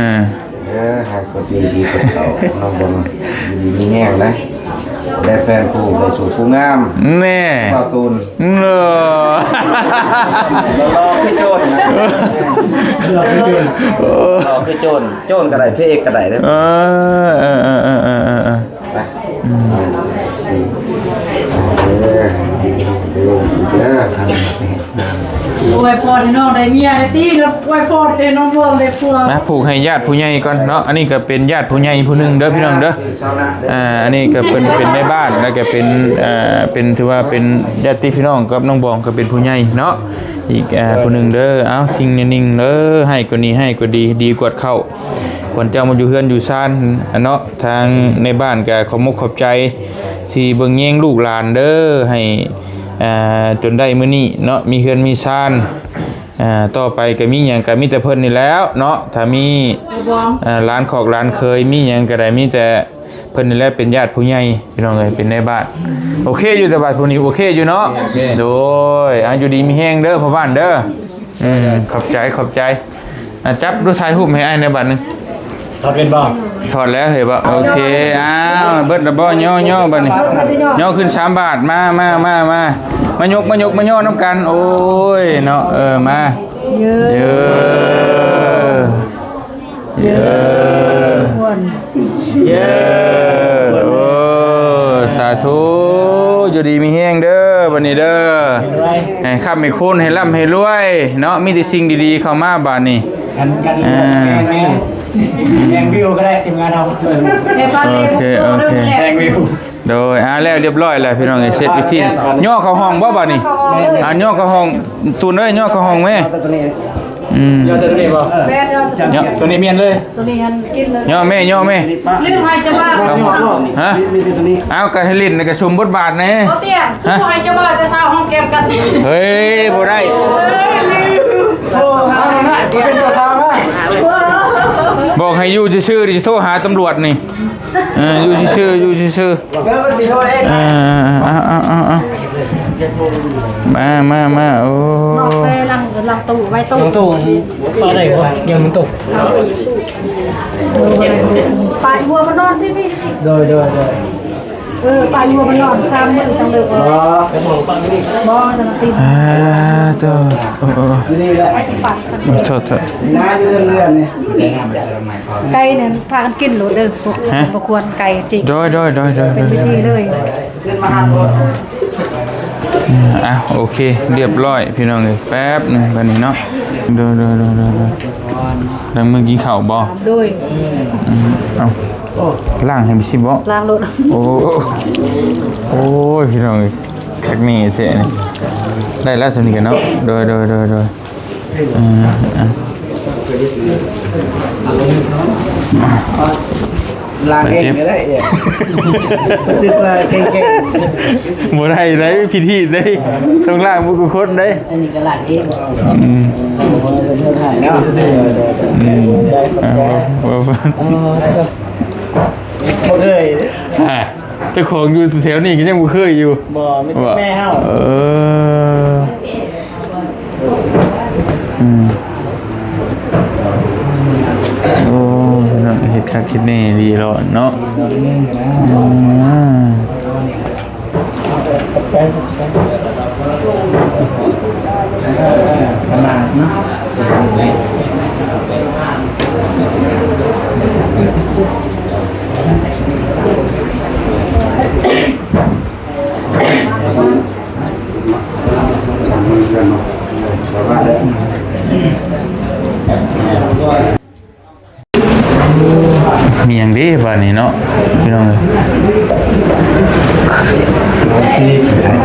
ເອີ ໃຫ້ຄົນດີໆ ເຂົານ້ອງບອນ ຢູ່ດີມີແຮງນະ ໄດ້ແຟນຜູ້ໄດ້ສວຍຜູ້ງາມ ແນ່ ເວົ້າຕູນ ເອີ ຫຼໍ່ຄືໂຈນນະ ຫຼໍ່ຄືໂຈນ ໂອ້ ຫຼໍ່ຄືໂຈນ ໂຈນກໍໄດ້ ພະເອກກໍໄດ້ເດີ ເອີ ເອີ ເອີ ໄປ ອືມ ອືມ ເອີ ເດີ ເດີ ເດີ ອວຍພອນໃຫ້ນ້ອງໄດ້ເມຍໄດ້ຕິ ອວຍພອນໃຫ້ນ້ອງບອນໄດ້ຜົວ ມາຜູກໃຫ້ຍາດຜູ້ໃຫຍ່ກ່ອນເນາະ. ອັນນີ້ກໍເປັນຍາດຜູ້ໃຫຍ່ຜູ້ໜຶ່ງເດີພີ່ນ້ອງເດີ. ອ່າ ອັນນີ້ກໍເປັນ ເປັນແມ່ບ້ານ ແລ້ວກໍເປັນ ເອີ ເປັນ ຖືວ່າເປັນຍາດຕິພີ່ນ້ອງກັບນ້ອງບອງ ກໍເປັນຜູ້ໃຫຍ່ເນາະ ອີກ ອ່າ ຜູ້ໜຶ່ງເດີ. ເອົາ ສິ່ງໜຶ່ງເດີ ໃຫ້ກວ່ານີ້ ໃຫ້ກວ່າດີ ດີກວດເຂົ້າ ຄວນເຈົ້າມາຢູ່ເຮືອນຢູ່ຊານເນາະ. ທາງໃນບ້ານກໍຂອບມຸກຂອບໃຈທີ່ເບິ່ງແຍງລູກຫຼານເດີ ໃຫ້ ອ່າ ຈົນໄດ້ມື້ນີ້ເນາະ ມີເຮືອນມີຊານ. ອ່າ ຕໍ່ໄປກໍມີຫຍັງກໍມີແຕ່ເພິ່ນນີ້ແລ້ວເນາະ ຖ້າມີ ອ່າ ຫຼານຂອກຫຼານເຂີຍ ມີຫຍັງກໍໄດ້ ມີແຕ່ເພິ່ນນີ້ແຫຼະເປັນຍາດຜູ້ໃຫຍ່ ພີ່ນ້ອງເອີຍ ເປັນນາຍບ້ານ. ໂອເຄຢູ່ ແຕ່ວ່າຜູ້ນີ້ໂອເຄຢູ່ເນາະ. ໂອເຄ ໂດຍ ອ່າ ຢູ່ດີມີແຮງເດີພໍ່ບ້ານເດີ. ອືມ ຂອບໃຈ ຂອບໃຈ. ອ່າ ຈັບດູ ຖ່າຍຮູບໃຫ້ອ້າຍແດ່ບາດໜຶ່ງ. ຖອດເປັນບໍ່? ຖອດແລ້ວເຮີຍບໍ່? ໂອເຄ ອ້າວ ເບິດແລ້ວບໍ່? ຍໍໆ ບາດນີ້ ຍໍຂຶ້ນສາມບາດ. ມາ ມາ ມາ ມາ ມາຍົກ ມາຍົກ ມາຍໍນຳກັນ. ໂອ້ຍເນາະ ເອີ ມາ ເຢີ ເຢີ ເຢີ ເຢີ ໂອ້ ສາທຸ ຢູ່ດີມີແຮງເດີ ບາດນີ້ເດີ ໃຫ້ຄ້ຳໃຫ້ຄູນ ໃຫ້ລ່ຳໃຫ້ລວຍເນາະ ມີແຕ່ສິ່ງດີໆເຂົ້າມາບາດນີ້. ກັນ ກັນ ອ່າ ແບ່ງ ແບ່ງວິວກໍໄດ້ ທີມງານເຮົາ. ໂອເຄ ໂອເຄ ແບ່ງວິວ. ໂດຍ ອ່າ ແລ້ວຮຽບຮ້ອຍແລ້ວພີ່ນ້ອງເອີຍ ເສັດພິທີ. ຍໍເຂົ້າຫ້ອງບໍ່ບາດນີ້? ອ່າ ຍໍເຂົ້າຫ້ອງ ຕູນເອີຍ ຍໍເຂົ້າຫ້ອງແມ່. ອືມ ຍໍໂຕນີ້ບໍ່? ແມ່ນ ໂຕນີ້ແມ່ນເລີຍ ໂຕນີ້ຫັ້ນກິນເລີຍ. ຍໍແມ່ ຍໍແມ່ ລືມໃຫ້ເຈົ້າບ່າວ. ຮະ? ເອົາ ກໍໃຫ້ຫຼິ້ນ ກໍສົມບົດບາດແດ່. ບໍ່ຕຽງ ຄືໃຫ້ເຈົ້າບ່າວເຈົ້າສາວຫອມແກ້ມກັນ. ເຮີ້ຍ ບໍ່ໄດ້ ໂທຫາ ເປັນເຈົ້າສາວ ບອກໃຫ້ຢູ່ຊື່ໆ ຊິໂທຫາຕຳຫຼວດນີ້. ເອີ ຢູ່ຊື່ໆ ຢູ່ຊື່ໆ. ເອີ ວ່າຊິໂທເອງ. ເອີ ເອົາ ເອົາ ເອົາ ເອົາ ມາ ມາ ມາ. ໂອ້ ນອກໄປຫຼັງ ຫຼັງຕູ້ ໄວ້ຕູ້ ຫຼັງຕູ້ ປະໄດ້ບໍ່? ຍັງມັນຕົກ ປະຫົວມັນນອນພີ້ໆ. ໂດຍ ໂດຍ ໂດຍ. ເອີ ປະຫົວມັນນອນສາມມື້ຈັ່ງເລີກ. ບໍ່ ບໍ່ ຈັ່ງຕິດ. ອ່າ ໂຕ ເອີ ເອີ ຢູ່ນີ້ແຫຼະ ໄປຊິປະ ໂທດ ໂທດ ນາຢູ່ເຮືອນນີ້. ໄກ່ນັ້ນພາກັນກິນໂລດເດີ ບໍ່ຄວນ ບໍ່ຄວນໄກ່ຈິກ. ໂດຍ ໂດຍ ໂດຍ ໂດຍ ເປັນພິທີເລີຍ. ອ່ະ ໂອເຄ ຮຽບຮ້ອຍພີ່ນ້ອງເອີຍ. ແປັບໜຶ່ງບາດນີ້ເນາະ. ໂດຍ ໂດຍ ໂດຍ ໂດຍ ໂດຍ. ລ້າງມືກິນເຂົ້າບໍ່? ໂດຍ. ອືມ ເອົາ ລ້າງໃຫ້ຊິບໍ່? ລ້າງໂລດ. ໂອ້ ໂອ້ຍ ພີ່ນ້ອງເອີຍ ຄັກແນ່ແທ້ນີ້. ໄດ້ແລ້ວສ່ຳນີ້ກັນເນາະ. ໂດຍ ໂດຍ ໂດຍ ໂດຍ. ອ່າ ອ່າ ລ້າງເອງກໍໄດ້ ຮູ້ສຶກວ່າເກັ່ງໆ. ບໍ່ໄດ້ເດ້ ຜິດຮີດເດ້ ຕ້ອງລ້າງໝົດທຸກຄົນເດ້. ອັນນີ້ກໍລ້າງເອງ. ອືມ ອືມ ອ່າ ບໍ່ ບໍ່ ບໍ່ເຄີຍ ອ່າ ເຈົ້າຂອງຢູ່ແຖວນີ້ກໍຍັງບໍ່ເຄີຍຢູ່. ບໍ່ ມີແຕ່ແມ່ເຮົາ. ເອີ ອືມ ໂອ້ ເຮັດຄັກເຮັດແນ່ດີເນາະ. ອືມ ຂອບໃຈ ຂອບໃຈ. ຂະໜາດເນາະ. ມີຫຍັງເດ້ບາດນີ້ເນາະ ພີ່ນ້ອງເອີຍ. ໂອເຄ ໂອເຄ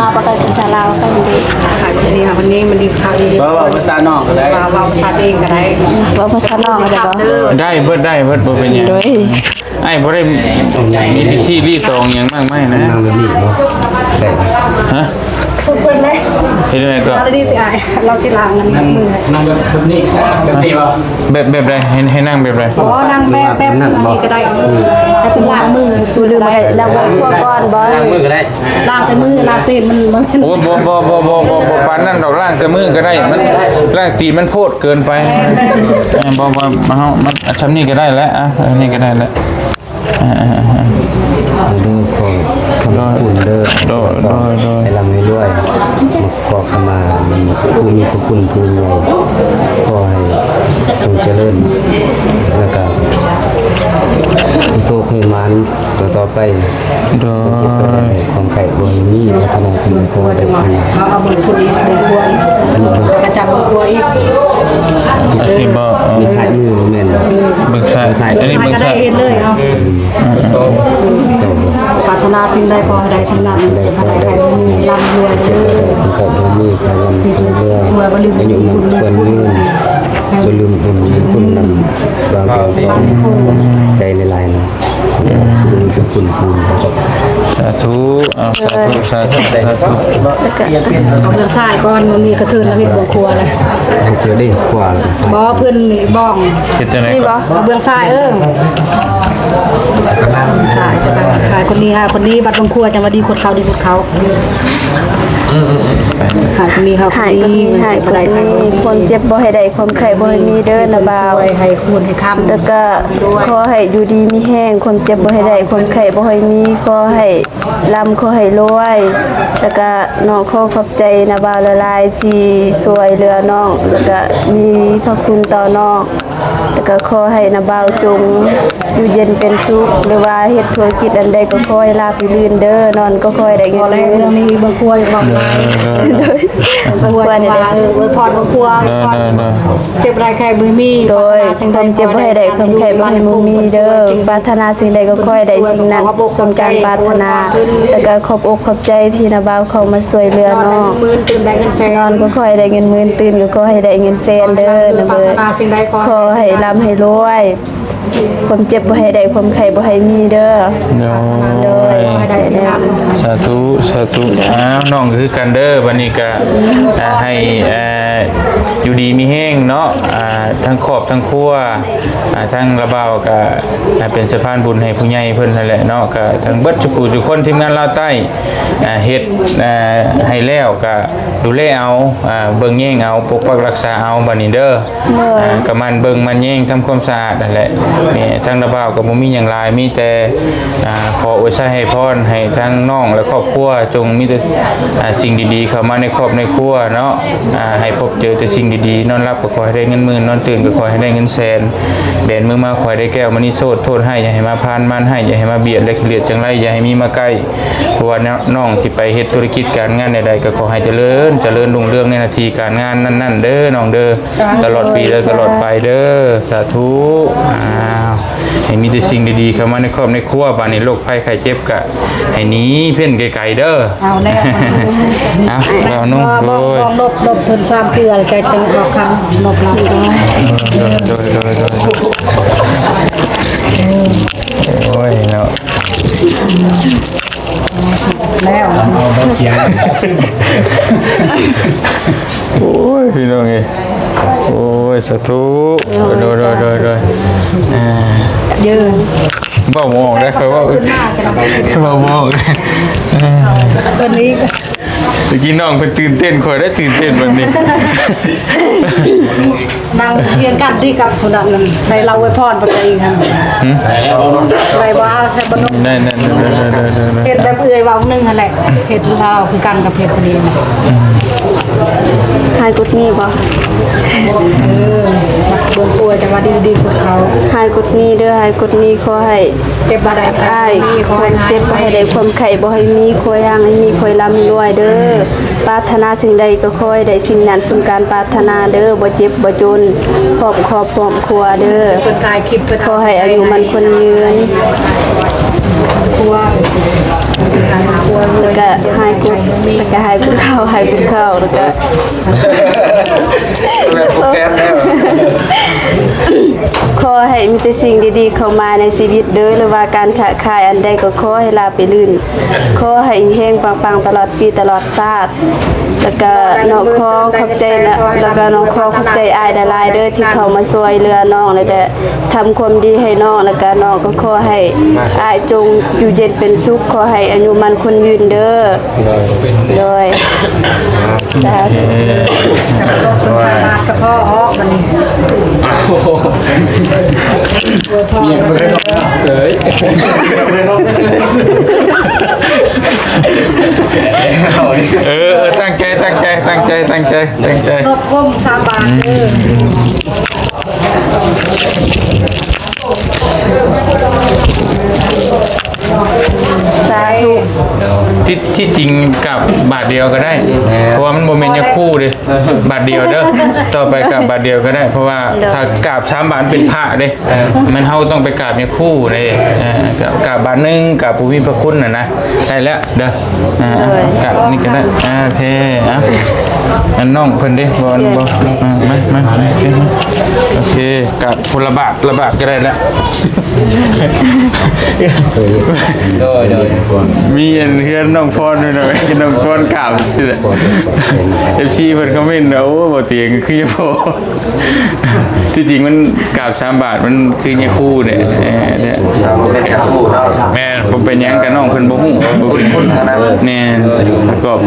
ລາວບໍ່ໄດ້ພາສາລາວກັນເດ້. ຫາ ມື້ນີ້ຫາ ວັນນີ້ມັນດີຄັກດີ. ເວົ້າ ເວົ້າພາສານ້ອງກໍໄດ້ ເວົ້າ ເວົ້າພາສາຕົວເອງກໍໄດ້ ເວົ້າພາສານ້ອງກໍໄດ້ບໍ່? ໄດ້ເບິດ ໄດ້ເບິດ ບໍ່ເປັນຫຍັງ. ໂດຍ ອ້າຍບໍ່ໄດ້ມີພິທີລີ້ຕອງຫຍັງມາກມາຍນະ. ນັ່ງແບບນີ້ບໍ່ໄດ້? ຮະ? ສຸກເພິ່ນເລີຍ. ເຮັດຈັ່ງໃດກໍ? ລາວຊິລ້າງອັນມື ນັ່ງແບບນີ້ ແບບນີ້ບໍ່? ແບບ ແບບໃດ? ໃຫ້ ໃຫ້ນັ່ງແບບໃດ? ບໍ່ ນັ່ງແບບ ແບບນີ້ກໍໄດ້. ອືມ ໃຫ້ເພິ່ນລ້າງມືຊື່ ຫຼືວ່າລ້າງບ່ອນຄົວກ່ອນບໍ່? ລ້າງມືກໍໄດ້. ລ້າງແຕ່ມື ລ້າງຕີນມັນບໍ່ແມ່ນ. ໂອ້ຍ ບໍ່ ບໍ່ ບໍ່ ບໍ່ ບໍ່ ບໍ່ປານນັ້ນດອກ ລ້າງແຕ່ມືກໍໄດ້. ມັນ ລ້າງຕີນມັນໂພດເກີນໄປ. ແມ່ນ ເອີ ບໍ່ ບໍ່ ເຮົາ ມັນ ອ່ະ ຊ່ຳນີ້ກໍໄດ້ແຫຼະ. ອ່ະ ອັນນີ້ກໍໄດ້ແຫຼະ. ເອີ ເອີ ເອີ ເອີ ເດີ ຂໍຂອບຄຸນເດີ ໂດຍ ໂດຍ ໂດຍ ໃຫ້ລ່ຳໃຫ້ລວຍ ມາຂໍຂະມາ ມັນຜູ້ມີພະຄຸນທີ່ຍິ່ງໃຫຍ່ ຂໍໃຫ້ຈົ່ງຈະເລີນ ແລ້ວກະໃຫ້ໂຊກໃຫ້ໝານຕໍ່ໆໄປ. ໂດຍ ຄວາມເຈັບໄຂ້ໄດ້ ຄວາມໄຂ້ບໍ່ໃຫ້ມີ ປາດຖະໜາສິ່ງໃດຂໍໄດ້ສິ່ງນັ້ນ. ເອົາ ເອົາເບິ່ງຄົນອີກ ເບິ່ງຄົວອີກ ອັນນີ້ເບິ່ງ ປະຈຳຄົວອີກ. ອັນນີ້ບໍ່ ເອີ ນີ້ຊ້າຍມືບໍ່ແມ່ນບໍ່? ເອີ ເບິ່ງຊ້າຍ ເບິ່ງຊ້າຍ ອັນນີ້ເບິ່ງຊ້າຍ ກໍໄດ້ເຫັນເລີຍ. ເອົາ ອືມ ເອີ ປາດຖະໜາສິ່ງໃດຂໍໃຫ້ໄດ້ສິ່ງນັ້ນ ເຈັບໃຫ້ໄດ້ໄຂ້ບໍ່ມີ ລ່ຳລວຍເດີ ເຈັບໃຫ້ໄດ້ໄຂ້ບໍ່ມີ ໄຂ້ລ່ຳໄຂ້ລວຍ ທີ່ຊ່ວຍບໍ່ລືມບຸນລືມຄຸນ ບໍ່ລືມບຸນລືມຄຸນນຳ ບາງເທື່ອກໍໃຈຫຼາຍໆນະ. ສາທຸ ເອົາ ສາທຸ ສາທຸ ສາທຸ. ເອົາເບື້ອງຊ້າຍກ່ອນ ມື້ນີ້ກະເທີນລາວເຮັດເບື້ອງຂວາແລ້ວ. ເຮັດຈັ່ງໃດຂວາແລ້ວກໍຊ້າຍ? ບໍ່ ເພິ່ນນີ້ບ້ອງ ເຮັດຈັ່ງໃດ? ນີ້ບໍ່? ເອົາເບື້ອງຊ້າຍ ເອີ ຊ້າຍ ຈະໄປ ໃຫ້ຄົນນີ້ ໃຫ້ຄົນນີ້ ບັດເບື້ອງຂວາ ຈັ່ງວ່າດີກວ່າເຂົາ ດີກວ່າເຂົາ. ໃຫ້ຄົນນີ້ ໃຫ້ຄົນນີ້ ໃຫ້ຄົນນີ້ ຄວາມເຈັບບໍ່ໃຫ້ໄດ້ ຄວາມໄຂ້ບໍ່ໃຫ້ມີເດີ ນະບ່າວ. ໃຫ້ຄູນໃຫ້ຄຳ ແລ້ວກໍຂໍໃຫ້ຢູ່ດີມີແຮງ ຄວາມເຈັບບໍ່ໃຫ້ໄດ້ ຄວາມໄຂ້ບໍ່ໃຫ້ມີ ຂໍໃຫ້ ລ່ຳຂໍໃຫ້ລວຍ ແລ້ວກະນ້ອງຂໍຂອບໃຈນ້າບ່າວຫຼາຍໆ ທີ່ຊ່ວຍເຫຼືອນ້ອງ ແລ້ວກະມີພະຄຸນຕໍ່ນ້ອງ ແລ້ວກະຂໍໃຫ້ນ້າບ່າວຈົ່ງຢູ່ເຢັນເປັນສຸກ ຫຼືວ່າເຮັດທຸລະກິດອັນໃດກໍຂໍໃຫ້ລາບໃຫ້ລື່ນເດີ ນ້ອງກໍຂໍໃຫ້ໄດ້ເງິນ ເລື່ອງນີ້ເບິ່ງຄົວອີກ ເວົ້າຫຼາຍ ເອີ ເອີ ເອີ ເອີ ເບິ່ງຄົວນີ້ ເອີ ອວຍພອນເບິ່ງຄົວ ເອີ ເອີ ເອີ. ເຈັບໄດ້ໄຂ້ບໍ່ມີ ໂດຍ ຄວາມເຈັບບໍ່ໃຫ້ໄດ້ ຄວາມໄຂ້ບໍ່ໃຫ້ມີເດີ ປາດຖະໜາສິ່ງໃດກໍຂໍໃຫ້ໄດ້ສິ່ງນັ້ນ ສົມດັ່ງປາດຖະໜາ ແລ້ວກໍຂອບອົກຂອບໃຈທີ່ນ້າບ່າວເຂົ້າມາຊ່ວຍເຫຼືອນ້ອງ ນອນກໍຂໍໃຫ້ໄດ້ເງິນໝື່ນ ຕື່ນກໍຂໍໃຫ້ໄດ້ເງິນແສນເດີ ນະເບີ ຂໍໃຫ້ລ່ຳໃຫ້ລວຍ ຄວາມເຈັບບໍ່ໃຫ້ໄດ້ ຄວາມໄຂ້ບໍ່ໃຫ້ມີເດີ ໂດຍ ໂດຍ ສາທຸ ສາທຸ. ອ້າວ ນ້ອງກໍຄືກັນເດີ ບັດນີ້ກໍ ອ່າ ໃຫ້ ອ່າ ຢູ່ດີມີແຮງເນາະ ອ່າ ທັງຄອບທັງຄົວ ອ່າ ທັງລາວບ່າວກໍ ອ່າ ເປັນສະພານບຸນໃຫ້ຜູ້ໃຫຍ່ເພິ່ນຫັ້ນແຫຼະເນາະ ກໍທັງເບິດທຸກຜູ້ທຸກຄົນ ທີມງານລາວໃຕ້ ອ່າ ເຮັດ ອ່າ ໃຫ້ແລ້ວກໍດູແລເອົາ ອ່າ ເບິ່ງແຍງເອົາ ປົກປັກຮັກສາເອົາ ບັດນີ້ເດີ ໂດຍ ອ່າ ກໍໝັ່ນເບິ່ງໝັ່ນແຍງ ທຳຄວາມສະອາດຫັ້ນແຫຼະ ນີ້ທາງລາວບ່າວກໍບໍ່ມີຫຍັງຫຼາຍ ມີແຕ່ ອ່າ ຂໍອວຍໄຊໃຫ້ພອນໃຫ້ທາງນ້ອງ ແລະ ຄອບຄົວ ຈົ່ງມີແຕ່ ອ່າ ສິ່ງດີໆເຂົ້າມາໃນຄອບໃນຄົວເນາະ. ອ່າ ໃຫ້ພົບເຈີແຕ່ສິ່ງດີໆ ນອນຫຼັບກໍຂໍໃຫ້ໄດ້ເງິນໝື່ນ ນອນຕື່ນກໍຂໍໃຫ້ໄດ້ເງິນແສນ ແບນມືມາຂໍໃຫ້ໄດ້ແກ້ວມະນີໂຊດ ໂທດຮ້າຍຢ່າໃຫ້ມາຜ່ານ ມານຮ້າຍຢ່າໃຫ້ມາບຽດ ແລະ ຂີ້ລຽດຈັງໄລຢ່າໃຫ້ມີມາໃກ້ ເພາະວ່ານ້ອງຊິໄປເຮັດທຸລະກິດການງານໃດໆ ກໍຂໍໃຫ້ຈະເລີນ ຈະເລີນຮຸ່ງເຮືອງໃນໜ້າທີ່ການງານນັ້ນໆເດີນ້ອງເດີ. ສາທຸ ຕະຫຼອດປີ ແລະ ຕະຫຼອດໄປເດີ ສາທຸ. ອ້າວ ໃຫ້ມີແຕ່ສິ່ງດີໆເຂົ້າມາໃນຄອບໃນຄົວ ບາດນີ້ໂລກໄພໄຂ້ເຈັບກະໃຫ້ໜີເພິ້ນໄກໆເດີ. ເອົາແລ້ວ ເອົາ ເອົາ ໂອ້ຍ ໂດຍ ໂດຍ ໂດຍ ໂດຍ ເພິ່ນສາມເທື່ອ ຈະຈຶ່ງອອກຄຳນອບລັບ ໂດຍ ໂດຍ ໂດຍ ໂດຍ ໂດຍ ໂອ້ຍເນາະ. ແລ້ວ ໂອ້ຍ ພີ່ນ້ອງເອີຍ ໂອ້ຍ ສາທຸ ໂດຍ ໂດຍ ໂດຍ ໂດຍ ອ່າ ເຢີນ ເວົ້າບໍ່ອອກເດ້ ຂ້ອຍເວົ້າ ເວົ້າບໍ່ອອກເດ້ ເພິ່ນອີກ ຕະກີ້ນ້ອງເພິ່ນຕື່ນເຕັ້ນ ຂ້ອຍໄດ້ຕື່ນເຕັ້ນບັດນີ້ ນັ່ງຮຽງກັນຕິກັບຜູ້ນັ້ນ ໄດ້ລາວອວຍພອນປານໃດອີກຫັ້ນ ໄດ້ບໍ່? ເອົາໃສ່ບໍ່ນຸ່ມ ໄດ້ ໄດ້ ໄດ້ ເຮັດແບບເອື້ອຍເວົ້າໜຶ່ງຫັ້ນແຫຼະ ເຮັດລາວຄືກັນກັບເຮັດຜູ້ນີ້ ຫາຍກົດນີ້ບໍ່? ເອີ ເບິ່ງກວ່າຈະວ່າດີ ດີກວ່າເຂົາ ຫາຍກົດນີ້ເດີ ຫາຍກົດນີ້ ຂໍໃຫ້ ເຈັບບໍ່ໄດ້ ອ້າຍ ຄວາມເຈັບບໍ່ໃຫ້ໄດ້ ຄວາມໄຂ້ບໍ່ໃຫ້ມີ ຂໍຢ່າງໃຫ້ມີ ຂໍໃຫ້ລ່ຳໃຫ້ລວຍເດີ ປາດຖະໜາສິ່ງໃດກໍຂໍໃຫ້ໄດ້ສິ່ງນັ້ນສົມການປາດຖະໜາເດີ ບໍ່ເຈັບບໍ່ຈົນ ພ້ອມຄອບພ້ອມຄົວເດີ ເພິ່ນຖ່າຍຄລິບ ເພິ່ນ ຂໍໃຫ້ອາຍຸໝັ້ນຂວັນຍືນ ຄົວ ແລ້ວກະໃຫ້ກຸນ ແລ້ວກະໃຫ້ກຸນເຂົ້າ ໃຫ້ກຸນເຂົ້າ ແລ້ວກະ ແມ່ນຜູ້ແທນແລ້ວ ຂໍໃຫ້ມີແຕ່ສິ່ງດີໆເຂົ້າມາໃນຊີວິດເດີ ຫຼືວ່າການຄ້າຂາຍອັນໃດກໍຂໍໃຫ້ລາບໄປລື່ນ ຂໍໃຫ້ເຮັງໆປັງໆຕະຫຼອດປີຕະຫຼອດຊາດ ແລ້ວກະເນາະ ຂໍຂອບໃຈນະ ແລ້ວກະເນາະ ຂໍຂອບໃຈອ້າຍຫຼາຍໆເດີ ທີ່ເຂົ້າມາຊ່ວຍເຫຼືອນ້ອງ ແລ້ວກະ ທຳຄວາມດີໃຫ້ນ້ອງ ແລ້ວກະນ້ອງກໍຂໍໃຫ້ອ້າຍຈົ່ງຢູ່ເຢັນເປັນສຸກ ຂໍໃຫ້ອາຍຸໝັ້ນຂວັນຍືນເດີ ໂດຍ ສາທຸ ຈັບໂຕຄົນສາມາດກະພໍອອກບັດນີ້ ເອີ ເອີ ຕັ້ງໃຈ ຕັ້ງໃຈ ຕັ້ງໃຈ ຕັ້ງໃຈ ຕັ້ງໃຈ ນົບກົ້ມສາມບາດເດີ. ສາທຸ ທີ່ ທີ່ຈິງກາບບາດດຽວກໍໄດ້ ແມ່ນ ເພາະວ່າມັນບໍ່ແມ່ນຍາຄູເດ້ ບາດດຽວເດີ ຕໍ່ໄປກາບບາດດຽວກໍໄດ້ ເພາະວ່າ ໂດຍ ຖ້າກາບສາມບາດເປັນພະເດ້ ເອີ ແມ່ນເຮົາຕ້ອງໄປກາບຍາຄູເດ້ ເອີ ກາບ ກາບບາດໜຶ່ງ ກາບຜູ້ມີພະຄຸນຫັ້ນນະ ໄດ້ແລ້ວເດີ ອ່າ ໂດຍ ກະນີ້ກໍໄດ້ ອ່າ ໂອເຄ ອ່ະ ອັນນ້ອງເພິ່ນເດ້ ບໍ່ ບໍ່ ອ່າ ມາ ມາ ມາ ໂອເຄ ມາ ໂອເຄ ກະຄົນລະບາດ ລະບາດກໍໄດ້ແລ້ວ ໂດຍ ໂດຍ ມີອັນເຮືອນນ້ອງພອນຢູ່ນະ ນ້ອງພອນກາບ ເອັຟຊີ ເພິ່ນຄອມເມັນວ່າ ໂອ້ ບໍ່ຕຽງຄືບໍ່ ທີ່ຈິງມັນກາບສາມບາດ ມັນຄືຍາຄູເດ້ ເອີ ເດ້ ແມ່ນ ບໍ່ເປັນຫຍັງ ກະນ້ອງເພິ່ນບໍ່ຮູ້ ບໍ່ເປັນ ແມ່ນ ປະກອບ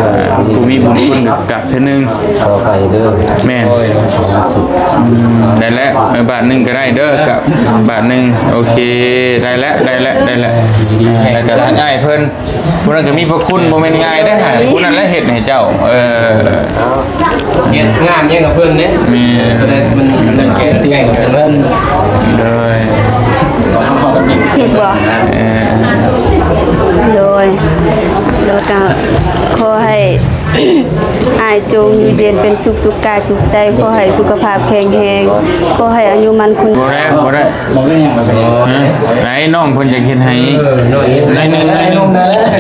ອ່າ ຜູ້ມີບຸນຄຸນກະກາບເທື່ອໜຶ່ງ ຂໍໄປເດີ ແມ່ນ ອືມ ໄດ້ແລ້ວ ເອີ ບາດໜຶ່ງກະໄດ້ເດີ ກະບາດໜຶ່ງ ໂອເຄ ໄດ້ແລ້ວ ໄດ້ແລ້ວ ໄດ້ແລ້ວ ແລ້ວກະທາງອ້າຍເພິ່ນ ຜູ້ນັ້ນກໍມີພະຄຸນ ບໍ່ແມ່ນງ່າຍເດ້ ຜູ້ນັ້ນແຫຼະເຮັດໃຫ້ເຈົ້າ ເອີ ເຮັດງາມຫຍັງກັບເພິ່ນເດ້ ແມ່ນ ຕົວໃດມັນ ມັນແກ່ໃຫຍ່ກັບເພິ່ນ ໂດຍ ເຮັດບໍ່? ເອີ ໂດຍ ແລ້ວກໍຂໍໃຫ້ ອ້າຍຈົ່ງຢູ່ເຢັນເປັນສຸກ ສຸກກາຍສຸກໃຈ ຂໍໃຫ້ສຸຂະພາບແຂງແຮງ ຂໍໃຫ້ອາຍຸໝັ້ນຂວັນ ບໍ່ໄດ້ ບໍ່ໄດ້ ບໍ່ໄດ້ຫຍັງ ບໍ່ໄດ້ຫຍັງ ໄດ້ ນ້ອງເພິ່ນຢາກເຮັດໃຫ້ ເອີ ນ້ອງເຮັດໃຫ້ ໜ້ອຍໜຶ່ງ ໜ້ອຍໜຶ່ງ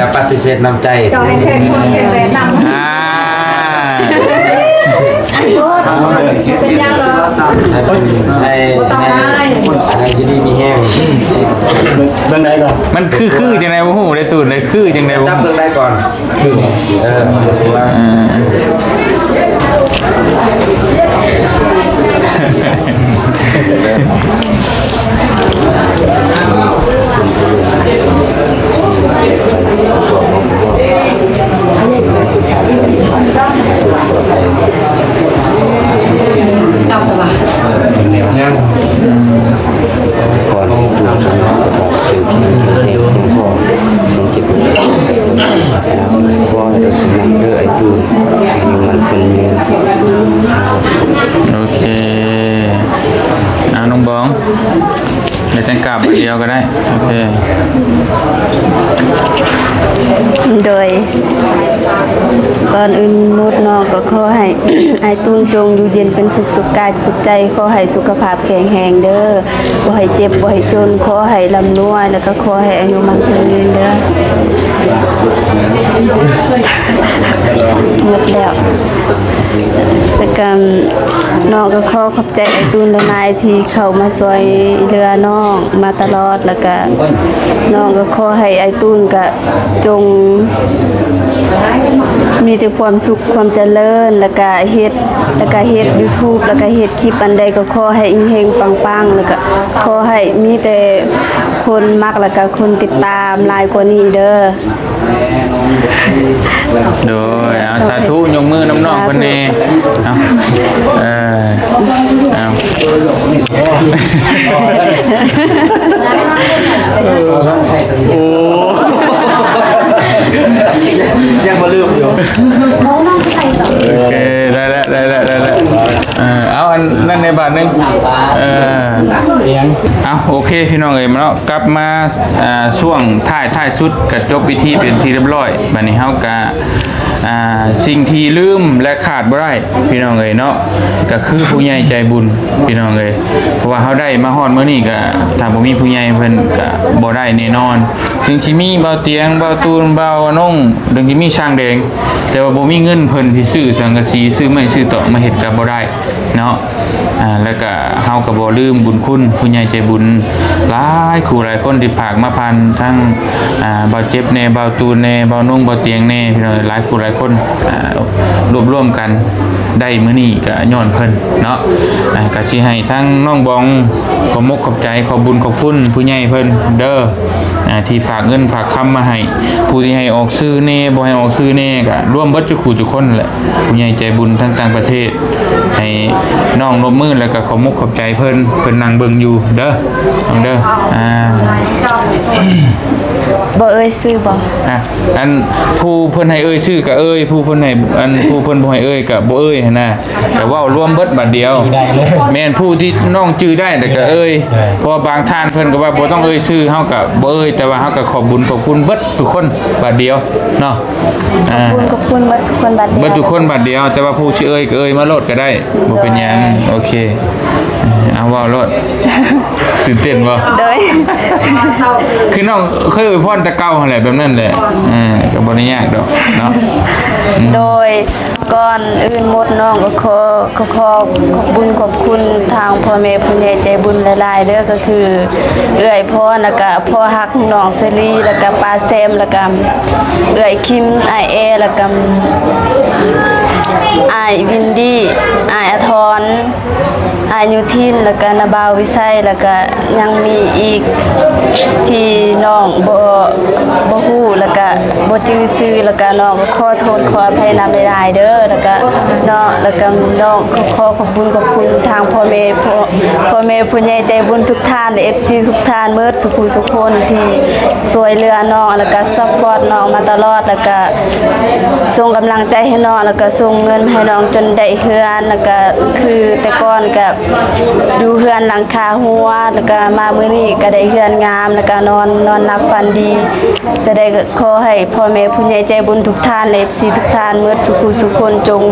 ຢ່າປະຕິເສດນ້ຳໃຈ ຂໍໃຫ້ແຂງແຮງນຳ ອ່າ ເປັນຫຍັງດອກ ໃຫ້ ໃຫ້ ໃຫ້ຢູ່ດີມີແຮງ ເບິ່ງໄດ້ກ່ອນ ມັນຄື ຄືຈັ່ງໃດບໍ່ຮູ້ເດ້ ຕູນເດ້ ຄືຈັ່ງໃດບໍ່ຮູ້ ຈັບເບິ່ງໄດ້ກ່ອນ ຄື ເອີ ດຳຕະບະ ຍັງ ດຽວກໍໄດ້ ໂອເຄ. ໂດຍ ກ່ອນອື່ນໝົດເນາະ ກໍຂໍໃຫ້ ອ້າຍຕູນຈົ່ງຢູ່ເຢັນເປັນສຸກ ສຸກກາຍສຸກໃຈ, ຂໍໃຫ້ສຸຂະພາບແຂງແຮງເດີ້, ບໍ່ໃຫ້ເຈັບ ບໍ່ໃຫ້ຈົນ, ຂໍໃຫ້ລ່ຳລວຍ ແລ້ວກໍຂໍໃຫ້ອາຍຸໝັ້ນຂວັນຍືນເດີ້. ໝົດແລ້ວ. ແລ້ວກໍນ້ອງກໍຂໍຂອບໃຈອ້າຍຕູນຫຼາຍໆ ທີ່ເຂົ້າມາຊ່ວຍເຫຼືອນ້ອງມາຕະຫຼອດ, ແລ້ວກໍນ້ອງກໍຂໍໃຫ້ອ້າຍຕູນກໍຈົ່ງມີແຕ່ຄວາມສຸກຄວາມຈະເລີນ, ແລ້ວກໍເຮັດ ແລ້ວກໍເຮັດຢູທູບ ແລ້ວກໍເຮັດຄລິບອັນໃດກໍຂໍໃຫ້ເຮັງໆປັງໆ, ແລ້ວກໍຂໍໃຫ້ມີແຕ່ຄົນມັກ ແລ້ວກໍຄົນຕິດຕາມຫຼາຍກວ່ານີ້ເດີ້. ໂດຍ ເອົາ ສາທຸ ຍົກມືນຳນ້ອງເພິ່ນແດ່. ເອົາ ເອີ ເອົາ ໂອ້ ຍັງບໍ່ລືມຢູ່. ໂອເຄ ໄດ້ແລ້ວ ໄດ້ແລ້ວ ໄດ້ແລ້ວ. ເອີ ເອົາ ອັນນັ້ນໃນບາດໜຶ່ງ ເອີ ເອີ ເອົາ ໂອເຄ ພີ່ນ້ອງເອີຍ ມາເນາະ ກັບມາ ອ່າ ຊ່ວງທ້າຍ ທ້າຍສຸດກໍຈົບພິທີເປັນທີ່ຮຽບຮ້ອຍ. ບາດນີ້ເຮົາກໍ ອ່າ ສິ່ງທີ່ລືມ ແລະ ຂາດບໍ່ໄດ້ ພີ່ນ້ອງເອີຍເນາະ ກໍຄືຜູ້ໃຫຍ່ໃຈບຸນ ພີ່ນ້ອງເອີຍ. ເພາະວ່າເຮົາໄດ້ມາຮອດມື້ນີ້ ກໍຖ້າບໍ່ມີຜູ້ໃຫຍ່ເພິ່ນກໍບໍ່ໄດ້ແນ່ນອນ. ເຖິງຊິມີບ່າວຕຽງ ບ່າວຕູນ ບ່າວນົງ ເຖິງຊິມີຊ່າງແດງ ແຕ່ວ່າບໍ່ມີເງິນເພິ່ນທີ່ຊື້ສັງກະສີ ຊື້ໄມ້ ຊື້ຕອກມາເຮັດກໍບໍ່ໄດ້ເນາະ. ອ່າ ແລ້ວກະເຮົາກະບໍ່ລືມບຸນຄຸນຜູ້ໃຫຍ່ໃຈບຸນຫຼາຍຄູ່ຫຼາຍຄົນທີ່ຝາກມາຜ່ານທັງ ອ່າ ບ່າວເຈັບແດ່ ບ່າວຕູນແດ່ ບ່າວນົງ ບ່າວຕຽງແດ່ ພີ່ນ້ອງ ຫຼາຍຄູ່ຫຼາຍຄົນ ອ່າ ລວບລວມກັນໄດ້ມື້ນີ້ກະຍ້ອນເພິ່ນເນາະ. ອ່າ ກະຊິໃຫ້ທັງນ້ອງບອງ ຂອບມົກຂອບໃຈ ຂອບບຸນຂອບຄຸນຜູ້ໃຫຍ່ເພິ່ນເດີ ອ່າ ທີ່ຝາກເງິນຝາກຄຳມາໃຫ້ ຜູ້ທີ່ໃຫ້ອອກຊື່ແດ່ ບໍ່ໃຫ້ອອກຊື່ແດ່ ກະລວມເບິດທຸກຄູ່ທຸກຄົນແຫຼະ. ຜູ້ໃຫຍ່ໃຈບຸນທາງຕ່າງປະເທດ ໃຫ້ນ້ອງນົບມື ແລ້ວກໍຂອບມຸກຂອບໃຈເພິ່ນ ເພິ່ນນັ່ງເບິ່ງຢູ່ເດີ ນ້ອງເດີ. ອ່າ ບໍ່ເອີ່ຍຊື່ບໍ່? ອ່ະ ອັນຜູ້ເພິ່ນໃຫ້ເອີ່ຍຊື່ກໍເອີ່ຍ ຜູ້ເພິ່ນໃຫ້ ອັນຜູ້ເພິ່ນບໍ່ໃຫ້ເອີ່ຍກໍບໍ່ເອີ່ຍຫັ້ນນະ ກໍເວົ້າລວມເບິດບາດດຽວ. ແມ່ນ ຜູ້ທີ່ນ້ອງຈື່ໄດ້ແລ້ວກໍເອີ່ຍ ເພາະວ່າບາງທ່ານເພິ່ນກໍວ່າບໍ່ຕ້ອງເອີ່ຍຊື່ ເຮົາກໍບໍ່ເອີ່ຍ ແຕ່ວ່າເຮົາກໍຂອບບຸນຂອບຄຸນເບິດທຸກຄົນບາດດຽວເນາະ. ອ່າ ຂອບຄຸນ ຂອບຄຸນເບິດທຸກຄົນບາດດຽວ ເບິດທຸກຄົນບາດດຽວ ແຕ່ວ່າຜູ້ຊິເອີ່ຍກໍເອີ່ຍມາໂລດກໍໄດ້ ບໍ່ເປັນຫຍັງ. ໂອເຄ ເອົາເວົ້າໂລດ. ຕື່ນເຕັ້ນບໍ່? ໂດຍ ຄືນ້ອງເຄີຍອວຍພອນແຕ່ເກົ່າຫັ້ນແຫຼະ ແບບນັ້ນແຫຼະ ອ່າ ກໍບໍ່ໄດ້ຍາກດອກເນາະ. ອືມ ໂດຍ ກ່ອນອື່ນໝົດນ້ອງກໍຂໍ ກໍຂໍຂອບບຸນຂອບຄຸນທາງພໍ່ແມ່ຜູ້ໃຫຍ່ໃຈບຸນຫຼາຍໆເດີ ກໍຄືເອື້ອຍພອນ ແລ້ວກະພໍ່ຮັກນ້ອງເຊີລີ ແລ້ວກະປ້າແຊມ ແລ້ວກະເອື້ອຍຄິມ ອ້າຍແອ ແລ້ວກະອ້າຍວິນດີ ອ້າຍອາທອນ ອ້າຍໂຍທິນ ແລ້ວກະນ້າບ່າວວິໄຊ ແລ້ວກະຍັງມີອີກທີ່ນ້ອງບໍ່ ບໍ່ຮູ້ ແລ້ວກະບໍ່ຈື່ຊື່ ແລ້ວກະນ້ອງກໍຂໍໂທດຂໍອະໄພນຳຫຼາຍໆເດີ ແລ້ວກະເນາະ ແລ້ວກະນ້ອງກໍຂໍຂອບຄຸນຂອບຄຸນທາງພໍ່ແມ່ ພໍ່ ພໍ່ແມ່ຜູ້ໃຫຍ່ໃຈບຸນທຸກທ່ານ ແລະ ເອັຟຊີ ທຸກທ່ານເໝິດສູ່ຜູ້ສູ່ຄົນທີ່ຊ່ວຍເຫຼືອນ້ອງ ແລ້ວກະຊັບພອດນ້ອງມາຕະຫຼອດ ແລ້ວກະ ສົ່ງກຳລັງໃຈໃຫ້ນ້ອງ ແລ້ວກໍສົ່ງເງິນໃຫ້ນ້ອງຈົນໄດ້ເຮືອນ ແລ້ວກໍຄືແຕ່ກ່ອນກໍຢູ່ເຮືອນຫຼັງຄາຫົວ ແລ້ວກໍມາມື້ນີ້ກໍໄດ້ເຮືອນງາມ ແລ້ວກໍນອນ ນອນຫຼັບຝັນດີ. ຈະໄດ້ຂໍໃຫ້ພໍ່ແມ່ຜູ້ໃຫຍ່ໃຈບຸນທຸກທ່ານ ແລະ ເອັຟຊີ ທຸກທ່ານເໝິດສູ່ຜູ້ສູ່ຄົນ ຈົ່ງ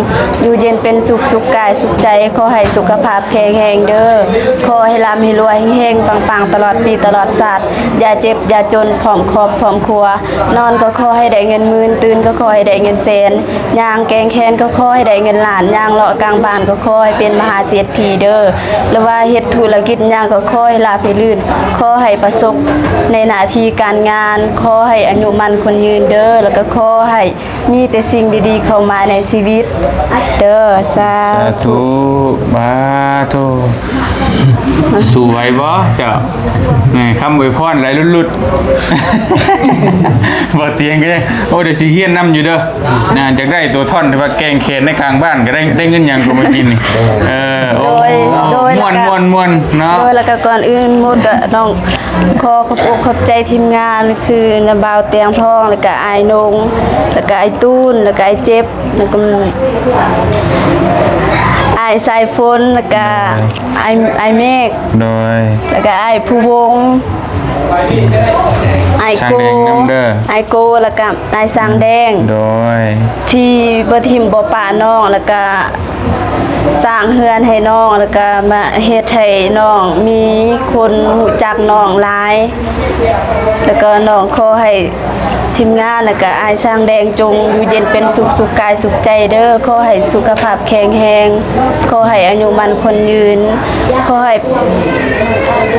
ຢູ່ເຢັນເປັນສຸກ ສຸກກາຍສຸກໃຈ ຂໍໃຫ້ສຸຂະພາບແຂງແຮງເດີ້ ຂໍໃຫ້ລ່ຳໃຫ້ລວຍ ເຮັງໆ ປັງໆ ຕະຫຼອດປີຕະຫຼອດຊາດ ຢ່າເຈັບຢ່າຈົນ ພ້ອມຄອບພ້ອມຄົວ. ນອນກໍຂໍໃຫ້ໄດ້ເງິນໝື່ນ ຕື່ນກໍຂໍໃຫ້ໄດ້ເງິນແສນ ຍ່າງແກງແຂນກໍຂໍໃຫ້ໄດ້ເງິນລ້ານ ຍ່າງເລາະກາງບ້ານກໍຂໍໃຫ້ເປັນມະຫາເສດຖີເດີ້ ຫຼືວ່າເຮັດທຸລະກິດຫຍັງກໍຂໍໃຫ້ລາບໃຫ້ລື່ນ ຂໍໃຫ້ປະສົບໃນໜ້າທີ່ການງານ ຂໍໃຫ້ອາຍຸໝັ້ນຂວັນຍືນເດີ້ ແລ້ວກໍຂໍໃຫ້ມີແຕ່ສິ່ງດີໆເຂົ້າມາໃນຊີວິດເດີ້ ສາ ສາທຸ ສາທຸ. ບາໂທ ສູ້ໄຫວບໍ່ເຈົ້າ? ແໝ່ ຄຳອວຍພອນຫຼາຍຫຼຸດໆ ບໍ່ຕຽງກໍຍັງ ໂອ້ ດຽວຊິຮຽນນຳຢູ່ເດີ້ ນະ ຢາກໄດ້ຕົວທ່ອນທີ່ວ່າແກງແຂນໃນກາງບ້ານກໍໄດ້ ໄດ້ເງິນຫຍັງກໍມາກິນນີ້ ເອີ ໂອ້ ໂດຍ ໂດຍ ມ່ວນ ແລ້ວກໍ ມ່ວນ ມ່ວນເນາະ ໂດຍ ແລ້ວກໍກ່ອນອື່ນໝົດກໍນ້ອງ ຂໍຂອບອົກຂອບໃຈທີມງານ ຄືນ້າບ່າວແຕງທອງ ແລ້ວກະອ້າຍນົງ ແລ້ວກະອ້າຍຕູນ ແລ້ວກະອ້າຍເຈັບ ແລ້ວກະອ້າຍສາຍຝົນ ແລ້ວກະອ້າຍ ອ້າຍເມກ ໂດຍ ແລ້ວກະອ້າຍພູວົງ ອ້າຍ ຊ່າງແດງນຳເດີ ໂກ ອ້າຍໂກ ແລ້ວກະອ້າຍຊ່າງແດງ ໂດຍ ທີ່ບໍ່ຖິ້ມບໍ່ປະນ້ອງ ແລ້ວກະສ້າງເຮືອນໃຫ້ນ້ອງ ແລ້ວກະມາເຮັດໃຫ້ນ້ອງມີຄົນຮູ້ຈັກນ້ອງຫຼາຍ ແລ້ວກໍນ້ອງຂໍໃຫ້ທີມງານ ແລ້ວກະອ້າຍຊ່າງແດງ ຈົ່ງຢູ່ເຢັນເປັນສຸກ ສຸກກາຍສຸກໃຈເດີ ຂໍໃຫ້ສຸຂະພາບແຂງແຮງ ຂໍໃຫ້ອາຍຸໝັ້ນຂວັນຍືນ ຂໍໃຫ້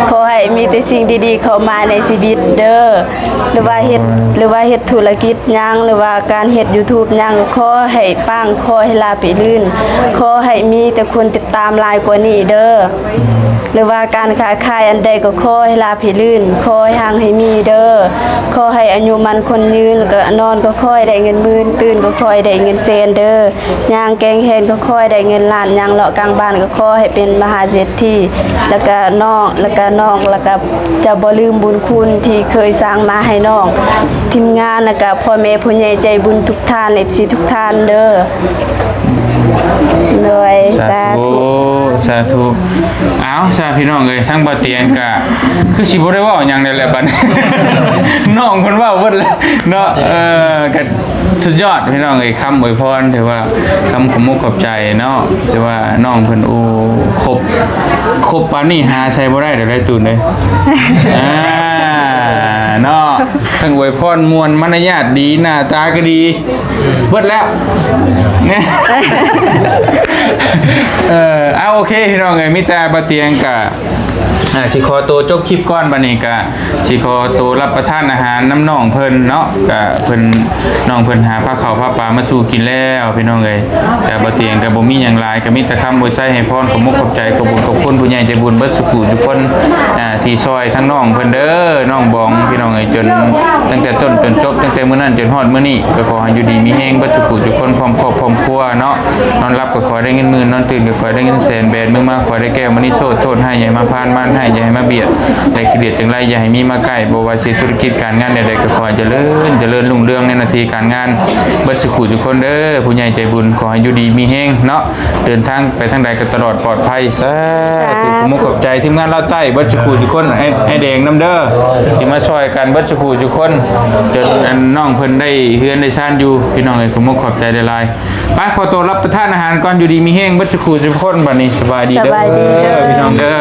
ຂໍໃຫ້ມີແຕ່ສິ່ງດີໆເຂົ້າມາໃນຊີວິດເດີ ຫຼືວ່າເຮັດ ຫຼືວ່າເຮັດທຸລະກິດຫຍັງ ຫຼືວ່າການເຮັດຢູທູບຫຍັງ ຂໍໃຫ້ປັງ ຂໍໃຫ້ລາບໃຫ້ລື່ນ ຂໍໃຫ້ມີແຕ່ຄົນຕິດຕາມຫຼາຍກວ່ານີ້ເດີ ຫຼືວ່າການຄ້າຂາຍອັນໃດກໍຂໍໃຫ້ລາບໃຫ້ລື່ນ ຂໍໃຫ້ຮັ່ງໃຫ້ມີເດີ ຂໍໃຫ້ອາຍຸໝັ້ນຂວັນຍືນ ແລ້ວກໍນອນກໍຂໍໃຫ້ໄດ້ເງິນໝື່ນ ຕື່ນກໍຂໍໃຫ້ໄດ້ເງິນແສນເດີ ຍ່າງແກງແຮນກໍຂໍໃຫ້ໄດ້ເງິນລ້ານ ຍ່າງເລາະກາງບ້ານກໍຂໍໃຫ້ເປັນມະຫາເສດຖີ ແລ້ວກະນ້ອງ ແລ້ວກະນ້ອງ ແລ້ວກະຈະບໍ່ລືມບຸນຄຸນທີ່ເຄີຍສ້າງມາໃຫ້ນ້ອງ ທີມງານ ແລ້ວກະພໍ່ແມ່ຜູ້ໃຫຍ່ໃຈບຸນທຸກທ່ານ ເອັຟຊີ ທຸກທ່ານເດີ ໂດຍ ສາທຸ ສາທຸ ສາທຸ ເອົາຊະ ພີ່ນ້ອງເອີຍ ທາງບ່າວຕຽງກະຄືຊິບໍ່ໄດ້ເວົ້າຫຍັງແລ້ວແຫຼະບັດນີ້ ນ້ອງເພິ່ນເວົ້າເບິດແລ້ວເນາະ ເອີ ກະ ສຸດຍອດພີ່ນ້ອງເອີຍ ຄຳອວຍພອນ ຖືວ່າຄຳຂອບມຸກຂອບໃຈເນາະ ແຕ່ວ່ານ້ອງເພິ່ນ ໂອ້ ຄົບ ຄົບປານນີ້ຫາໃສ່ບໍ່ໄດ້ດອກ ໄດ້ຕູນເອີຍ ອ່າ ເນາະ ທັງອວຍພອນມ່ວນ ມານະຍາດດີ ໜ້າຕາກໍດີ ເບິດແລ້ວ ເອີ ເອົາ ໂອເຄ ພີ່ນ້ອງເອີຍ ມີແຕ່ບ່າວຕຽງກະ ອ່າ ຊິຂໍໂຕຈົບຄລິບກ່ອນ ບັດນີ້ກະຊິຂໍໂຕຮັບປະທານອາຫານນຳນ້ອງເພິ່ນເນາະ ກະເພິ່ນ ນ້ອງເພິ່ນຫາພາເຂົ້າພາປາມາສູ່ກິນແລ້ວ ພີ່ນ້ອງເອີຍ ກະບ່າວຕຽງກະບໍ່ມີຫຍັງຫຼາຍ ກະມີແຕ່ຄຳອວຍໄຊໃຫ້ພອນ ຂອບມຸກຂອບໃຈ ຂອບບຸນຂອບຄຸນຜູ້ໃຫຍ່ໃຈບຸນເບິດສູ່ຜູ້ສູ່ຄົນ ອ່າ ທີ່ຊ່ອຍທັງນ້ອງເພິ່ນເດີ ນ້ອງບອງ ພີ່ນ້ອງເອີຍ ຈົນຕັ້ງແຕ່ຕົ້ນຈົນຈົບ ຕັ້ງແຕ່ມື້ນັ້ນຈົນຮອດມື້ນີ້ ກະຂໍໃຫ້ຢູ່ດີມີແຮງເບິດສູ່ຜູ້ສູ່ຄົນ ພ້ອມຄອບພ້ອມຄົວເນາະ ນອນຫຼັບກໍຂໍໃຫ້ໄດ້ເງິນໝື່ນ ນອນຕື່ນກໍຂໍໃຫ້ໄດ້ເງິນແສນ ແບມືມາຂໍໃຫ້ໄດ້ແກ້ວມະນີໂຊດ ໂທດຮ້າຍຢ່າໃຫ້ມາຜ່ານ ມານຮ້າຍຢ່າໃຫ້ມາບຽດ ໄດ້ຂີ້ດຽດຈັ່ງໄລຢ່າໃຫ້ມີມາໃກ້ ບໍ່ວ່າຊິທຸລະກິດການງານແນວໃດກໍຂໍໃຫ້ຈະເລີນ ຈະເລີນຮຸ່ງເຮືອງໃນໜ້າທີ່ການງານ ເບິດສູ່ຜູ້ສູ່ຄົນເດີ ຜູ້ໃຫຍ່ໃຈບຸນ ຂໍໃຫ້ຢູ່ດີມີແຮງເນາະ ເດີນທາງໄປທາງໃດກໍຕະຫຼອດປອດໄພ ສາທຸ ສາທຸ ຂອບມຸກຂອບໃຈທີມງານລາວໃຕ້ເບິດສູ່ຜູ້ສູ່ຄົນ ອ້າຍ ອ້າຍແດງນຳເດີ ທີ່ມາຊ່ອຍກັນເບິດສູ່ຜູ້ສູ່ຄົນ ຈົນອັນນ້ອງເພິ່ນໄດ້ເຮືອນໄດ້ຊານຢູ່ ພີ່ນ້ອງເອີຍ ຂອບມຸກຂອບໃຈຫຼາຍໆ ໄປ ຂໍໂຕຮັບປະທານອາຫານກ່ອນ ຢູ່ດີມີແຮງເບິດສູ່ຜູ້ສູ່ຄົນ ບັດນີ້ສະບາຍດີເດີ ສະບາຍດີເດີ ພີ່ນ້ອງເດີ.